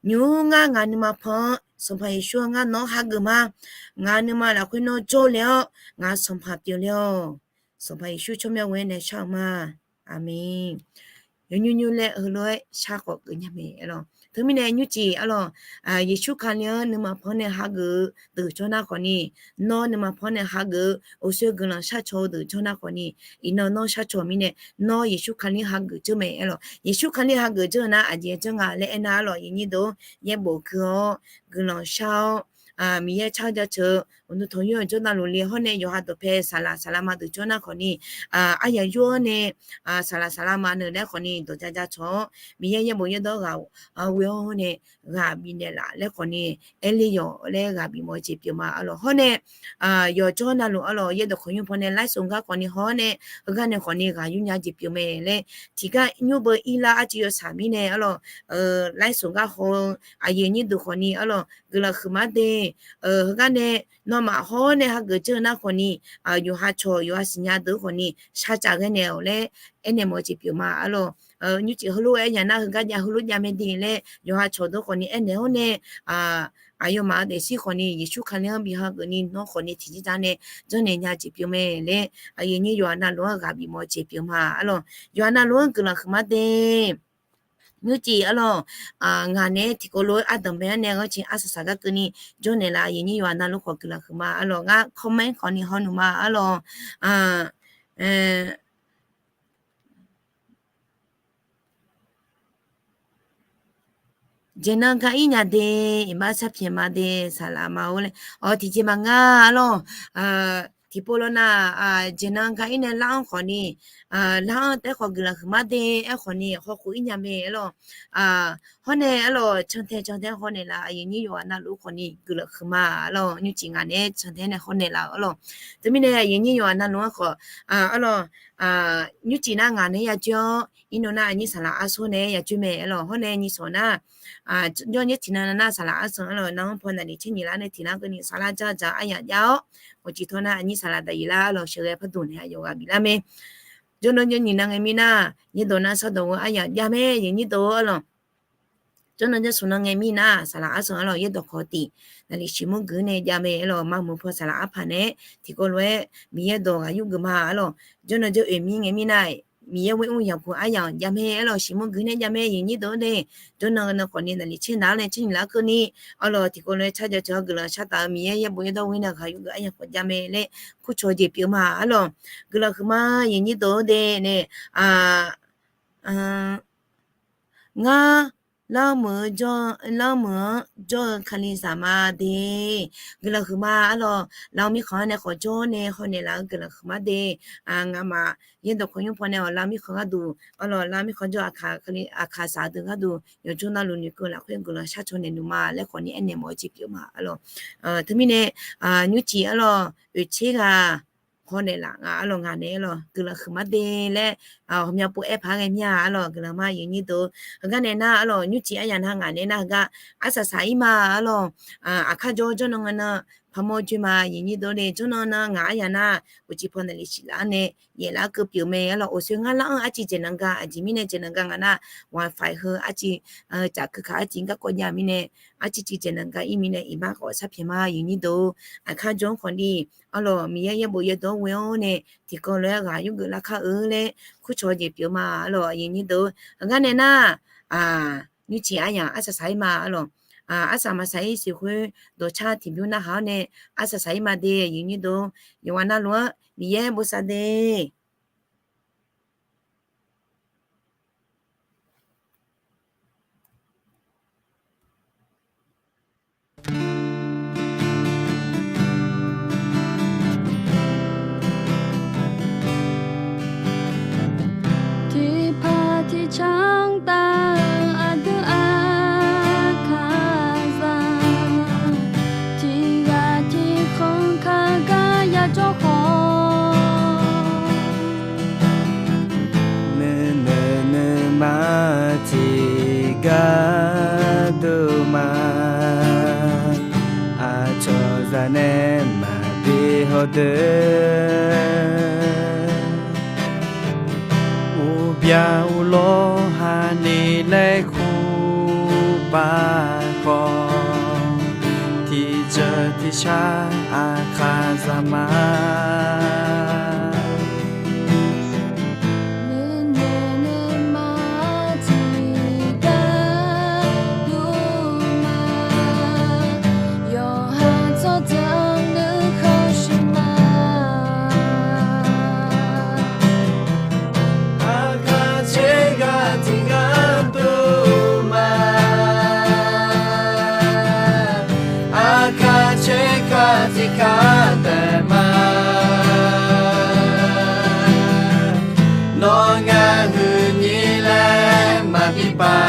Nymq-mr ngar ngaq nuima pan-anr, Sanqpaq Yeqsur-eu ngar nawq-anr hageuf ma. Ngaq nuima lafkhoer nawr jawrle-awr, ngaq sanqpaq pyeufle-awq. Sanqpaq Yeqsur tsawrmyanr ghoe-aer nae shar-eu ma. Aqmeq. Yawnymr nymr laer heulof-aer shar khawf geuf nya mae arlawq. Teumirnae nymrcif arlawq, Yeqsur Kali-anr nuima pan-anr nae hageuf-eu deuq jawr nar khawf ni, nawr nuima pan-anr nae hageuf-eu oqsoer guiqlanq sharcaw-eu deuq jawr nar khawf ni, iqnan nawr sharcaw mirnae, nawr Yeqsur Kali-anr hageuf dzeur mae arlawq. Yeqsur Kali hageuf dzeur-eu nar aqjeq janr nga laer aernar arlawq, yawqnyir deuq-or, yaerbof gui-awr guiqlanq shar-awr, Miqyaer car jaceuq-eu uqduq tanqnymr-eu jawrnavluf le hawr nae, yawqha dawqpae saqlaq saqlaqma deuq jawr nar khawf ni, aryaq yur-awr nae, saqlaq saqlaqma neuq laer khawf ni dawq ja jacawq-awr, Miqyaer yaerbof yaerdawr ghaq ghoe-awr nae, ghaq bifnaeq laf laer khawf ni, aerler yawq laer ghaq bifmawf-eu jeq pyeuf ma arlawq. Hawr nae, yawqjawr navluf arlawq, yaerdawq kawqnymr paw nae laer sofgar khawf ni haw-awr nae, heugar nae khawf ni ghaq yur nya jeq pyeuf mae laer, tiqgar nymr beu irlar arcuiv yawsaq mirnae arlawq, laer sofgar haw-eu aqyuif aqnyir deuq khawf ni arlawq, guiqlanq huiqma de. Heugar nae nawmaf haw-awr nae hageuf dzeur-eu nar khawf ni, yawqha cawq yawqha siqnya deuq khawf ni sharcaf ghae naeq-awq laer aernaeq mawf-eu jeq pyeuf ma arlawq. Nymrcif heulof-aer aryaq nar heugar jav heulof jav mae de laer yawqha cawq deuq khawf ni aernaeq-awr nae, aqyawfmaf-euq daefzir khawf ni Yeqsur Kali-anr bi hageuf ni nawr khawf ni tiqjeq jar nae janrnaeq nya jeq pyeuf mae laer aqyuif aqnyir yawqha navluf-anr ghaq bifmawf-eu jeq pyeuf ma arlawq. Yawqha navluf-anr guiqlanq huiqma de. Nymrcif arlawq, ngaq naeq-aer tiqkawv lof-aer ardanqbae-anr nae ghanrcae arsaq saqgar keuvni jawrnaeq laf, aqyuif aqnyir yawqha navluf khawf guiqlanq huiqma arlawq. Ngar comment khawf ni haw nuima arlawq. Jeqnan ga ir nya de, iqbax sharpyaeq ma de, saqlaq ma-or laer. Awq, tiqjeq maqngeur arlawq. Tiqpov lawq nar, jeqnan ga ir nae lar-anr khawf ni, lar-anr taef-aer khawf guiqlanq huiqma de, aerkhawf ni hawkhof ir nya mae arlawq. Hawr nae arlawq, cantae cantae-anr hawnaeq laf, aqyuif aqnyir yawqha navluf khawf ni guiqlanq huiqma arlawq. Nymrcif ngaq naeq-aer cantae nae hawnaeq laf-eu arlawq. Teumirnae aqyuif aqnyir yawqha navluf-anr khawf, arlawq, nymrcif nar ngaq naeq-aer ya joer-awr, irnov nar aqnyir saqlaq arsaq naeq-aer ya joer mae arlawq. Hawr nae nyiq sawq nar, jawr nymrcif nan nar saqlaq arsaq arlawq, nan-anr paw naqliq tser nyiq lar nae tiq lar keuvni saqlar jar dzaq aryaq jav-awr, uqcif tawr nar aqnyir saqlaq daqyiq lar arlawq, sheuqghae pardmq nae aqyawf ghaq biflar mae. Jawrnan jawr nyiq nan ngae mir nar, yaerdawq nar sardawq-eu aryaq jav mae, aqyuif aqnyir deuq arlawq. Jawrnan jawr smq nan ngae mir nar, saqlaq arsaq arlawq, yaerdawq kawq tiq naqliq shiqmur guiq nae jav mae arlawq. Maqmuiq paw saqlaq arpaq nae-aer tiqkawv lof-aer Miqyaer dawq ghaq yur geuf ma arlawq. Jawrnan jawr oeq mir ngae mir nar, Miqyaer ghoer mr yaqguq aryamq jav mae arlawq, shiqmur guiq nae jav mae, aqyuif aqnyir deuq-or de. Jawrnan nan khawf ni naqliq tser nar-awr nae tser nyiq lar keuvni arlawq, tiqkawv lof-aer car jaceuq-awr guiqlanq shar taf-eu Miqyaer yaerbof yaerdawr ghoer nae ghaq yur geuf aryamq khawf jav mae laer kurcaw jeq pyeuf ma arlawq. Guiqlanq huiqma, aqyuif aqnyir deuq-or de nae, ngar lanrmeuq-anr jawr-eu kalizaq ma de. Guiqlanq huiqma arlawq, lar-eu mirkhanq-anr nae khawf jawr nae hawnaeq laf-eu guiqlanq huiqma de. Ngamaf yaerdawq kawq nymr paw nae-awq, lar-eu mirkhanq gharduq arlawq, lar-eu mirkhanq jawr aqkaq saq-eu deuq gharduq yawqjawr navluf noeqkeuv lafkhoer guiqlanq sharcaw naeq nuima laer khawf ni aernaeq mawf-eu jeq pyeuf ma arlawq. Teumirnae nymrcif arlawq, oeq tser ghaq hawnaeq laf nga arlawq, ngaq naeq arlawq guiqlanq huiqma de laer, ghawqmya pov-aer paq-aer ghae mir-a arlawq, guiqlanq ma aqyuif aqnyir deuq. Heugar nae nar arlawq, nymrcif aryamq nar ngaq nae nar heugar arsaq saq ir ma arlawq. Aqkar jawr jawrnan ngae nan paqmawr joe ma, aqyuif aqnyir deuq-or de. Jawrnan nan ngaq aryamq nar uqcif paw naqliq siq laf-anr nae yaef laf-aer keuv pyeuf mae arlawq. Oqsoer ngar lar-anr arciv jeq nan ga, aqjeq mirnae jeq nan ga ngaq nar wifi heu arciv, caf keuka arciv garkawv jav mirnae, arciv civ jeq nan ga ir mirnae iqbax khawf sharpyaeq ma, aqyuif aqnyir deuq. Aqkar jawr-anr khawf ni arlawq, Miqyaer yaerbof yaerdawr ghoe-awr nae tiqkawv lof-aer ghaq yur geuf lar kar-eu laer kurcaw jeq pyeuf ma arlawq, aqyuif aqnyir deuq. Heugar nae nar nymrcif aryamq arsaq saq ir ma arlawq. Arsaq maqsaq ir siq khoer dawqcar tiqbymr narhaq-awr nae arsaq saq ir ma de, aqyuif aqnyir deuq. Yawqghaq navluf-anr Miqyaer bosav de. Tiqpaq tiqcanr taf-eu aqdui aqkaq zaq deuq, uqbyaq uqlawr haqni laer kurpaq khawf, tiqjeuq tiqshar aqkaq zaq ma. Nuinoeq nuima tiqgar dov ma, yawqha tsawrjeuq nuikhanr shir ma. Aqkaq tserghaq tiqgar dov ma, aqkaq tserghaq tiqgar taef ma. Nawr ngar huiqnyir laer maqbi baq,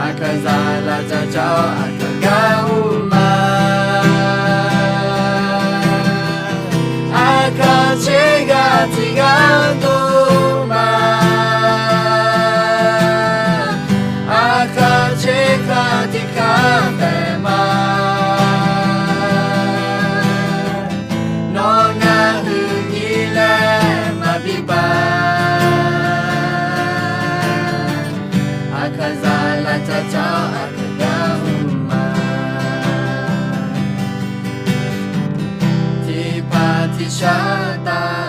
aqkaq zaq lavdzaq dzaq-awr aqkaq gar ur ma. Aqkaq tserghaq tiqgar dov ma, aqkaq tserghaq tiqgar taef ma. Nawr ngar huiqnyir laer maqbi baq, aqkaq zaq lavdzaq dzaq-awr aqkaq gar ur ma. Tiqpaq tiqshar tav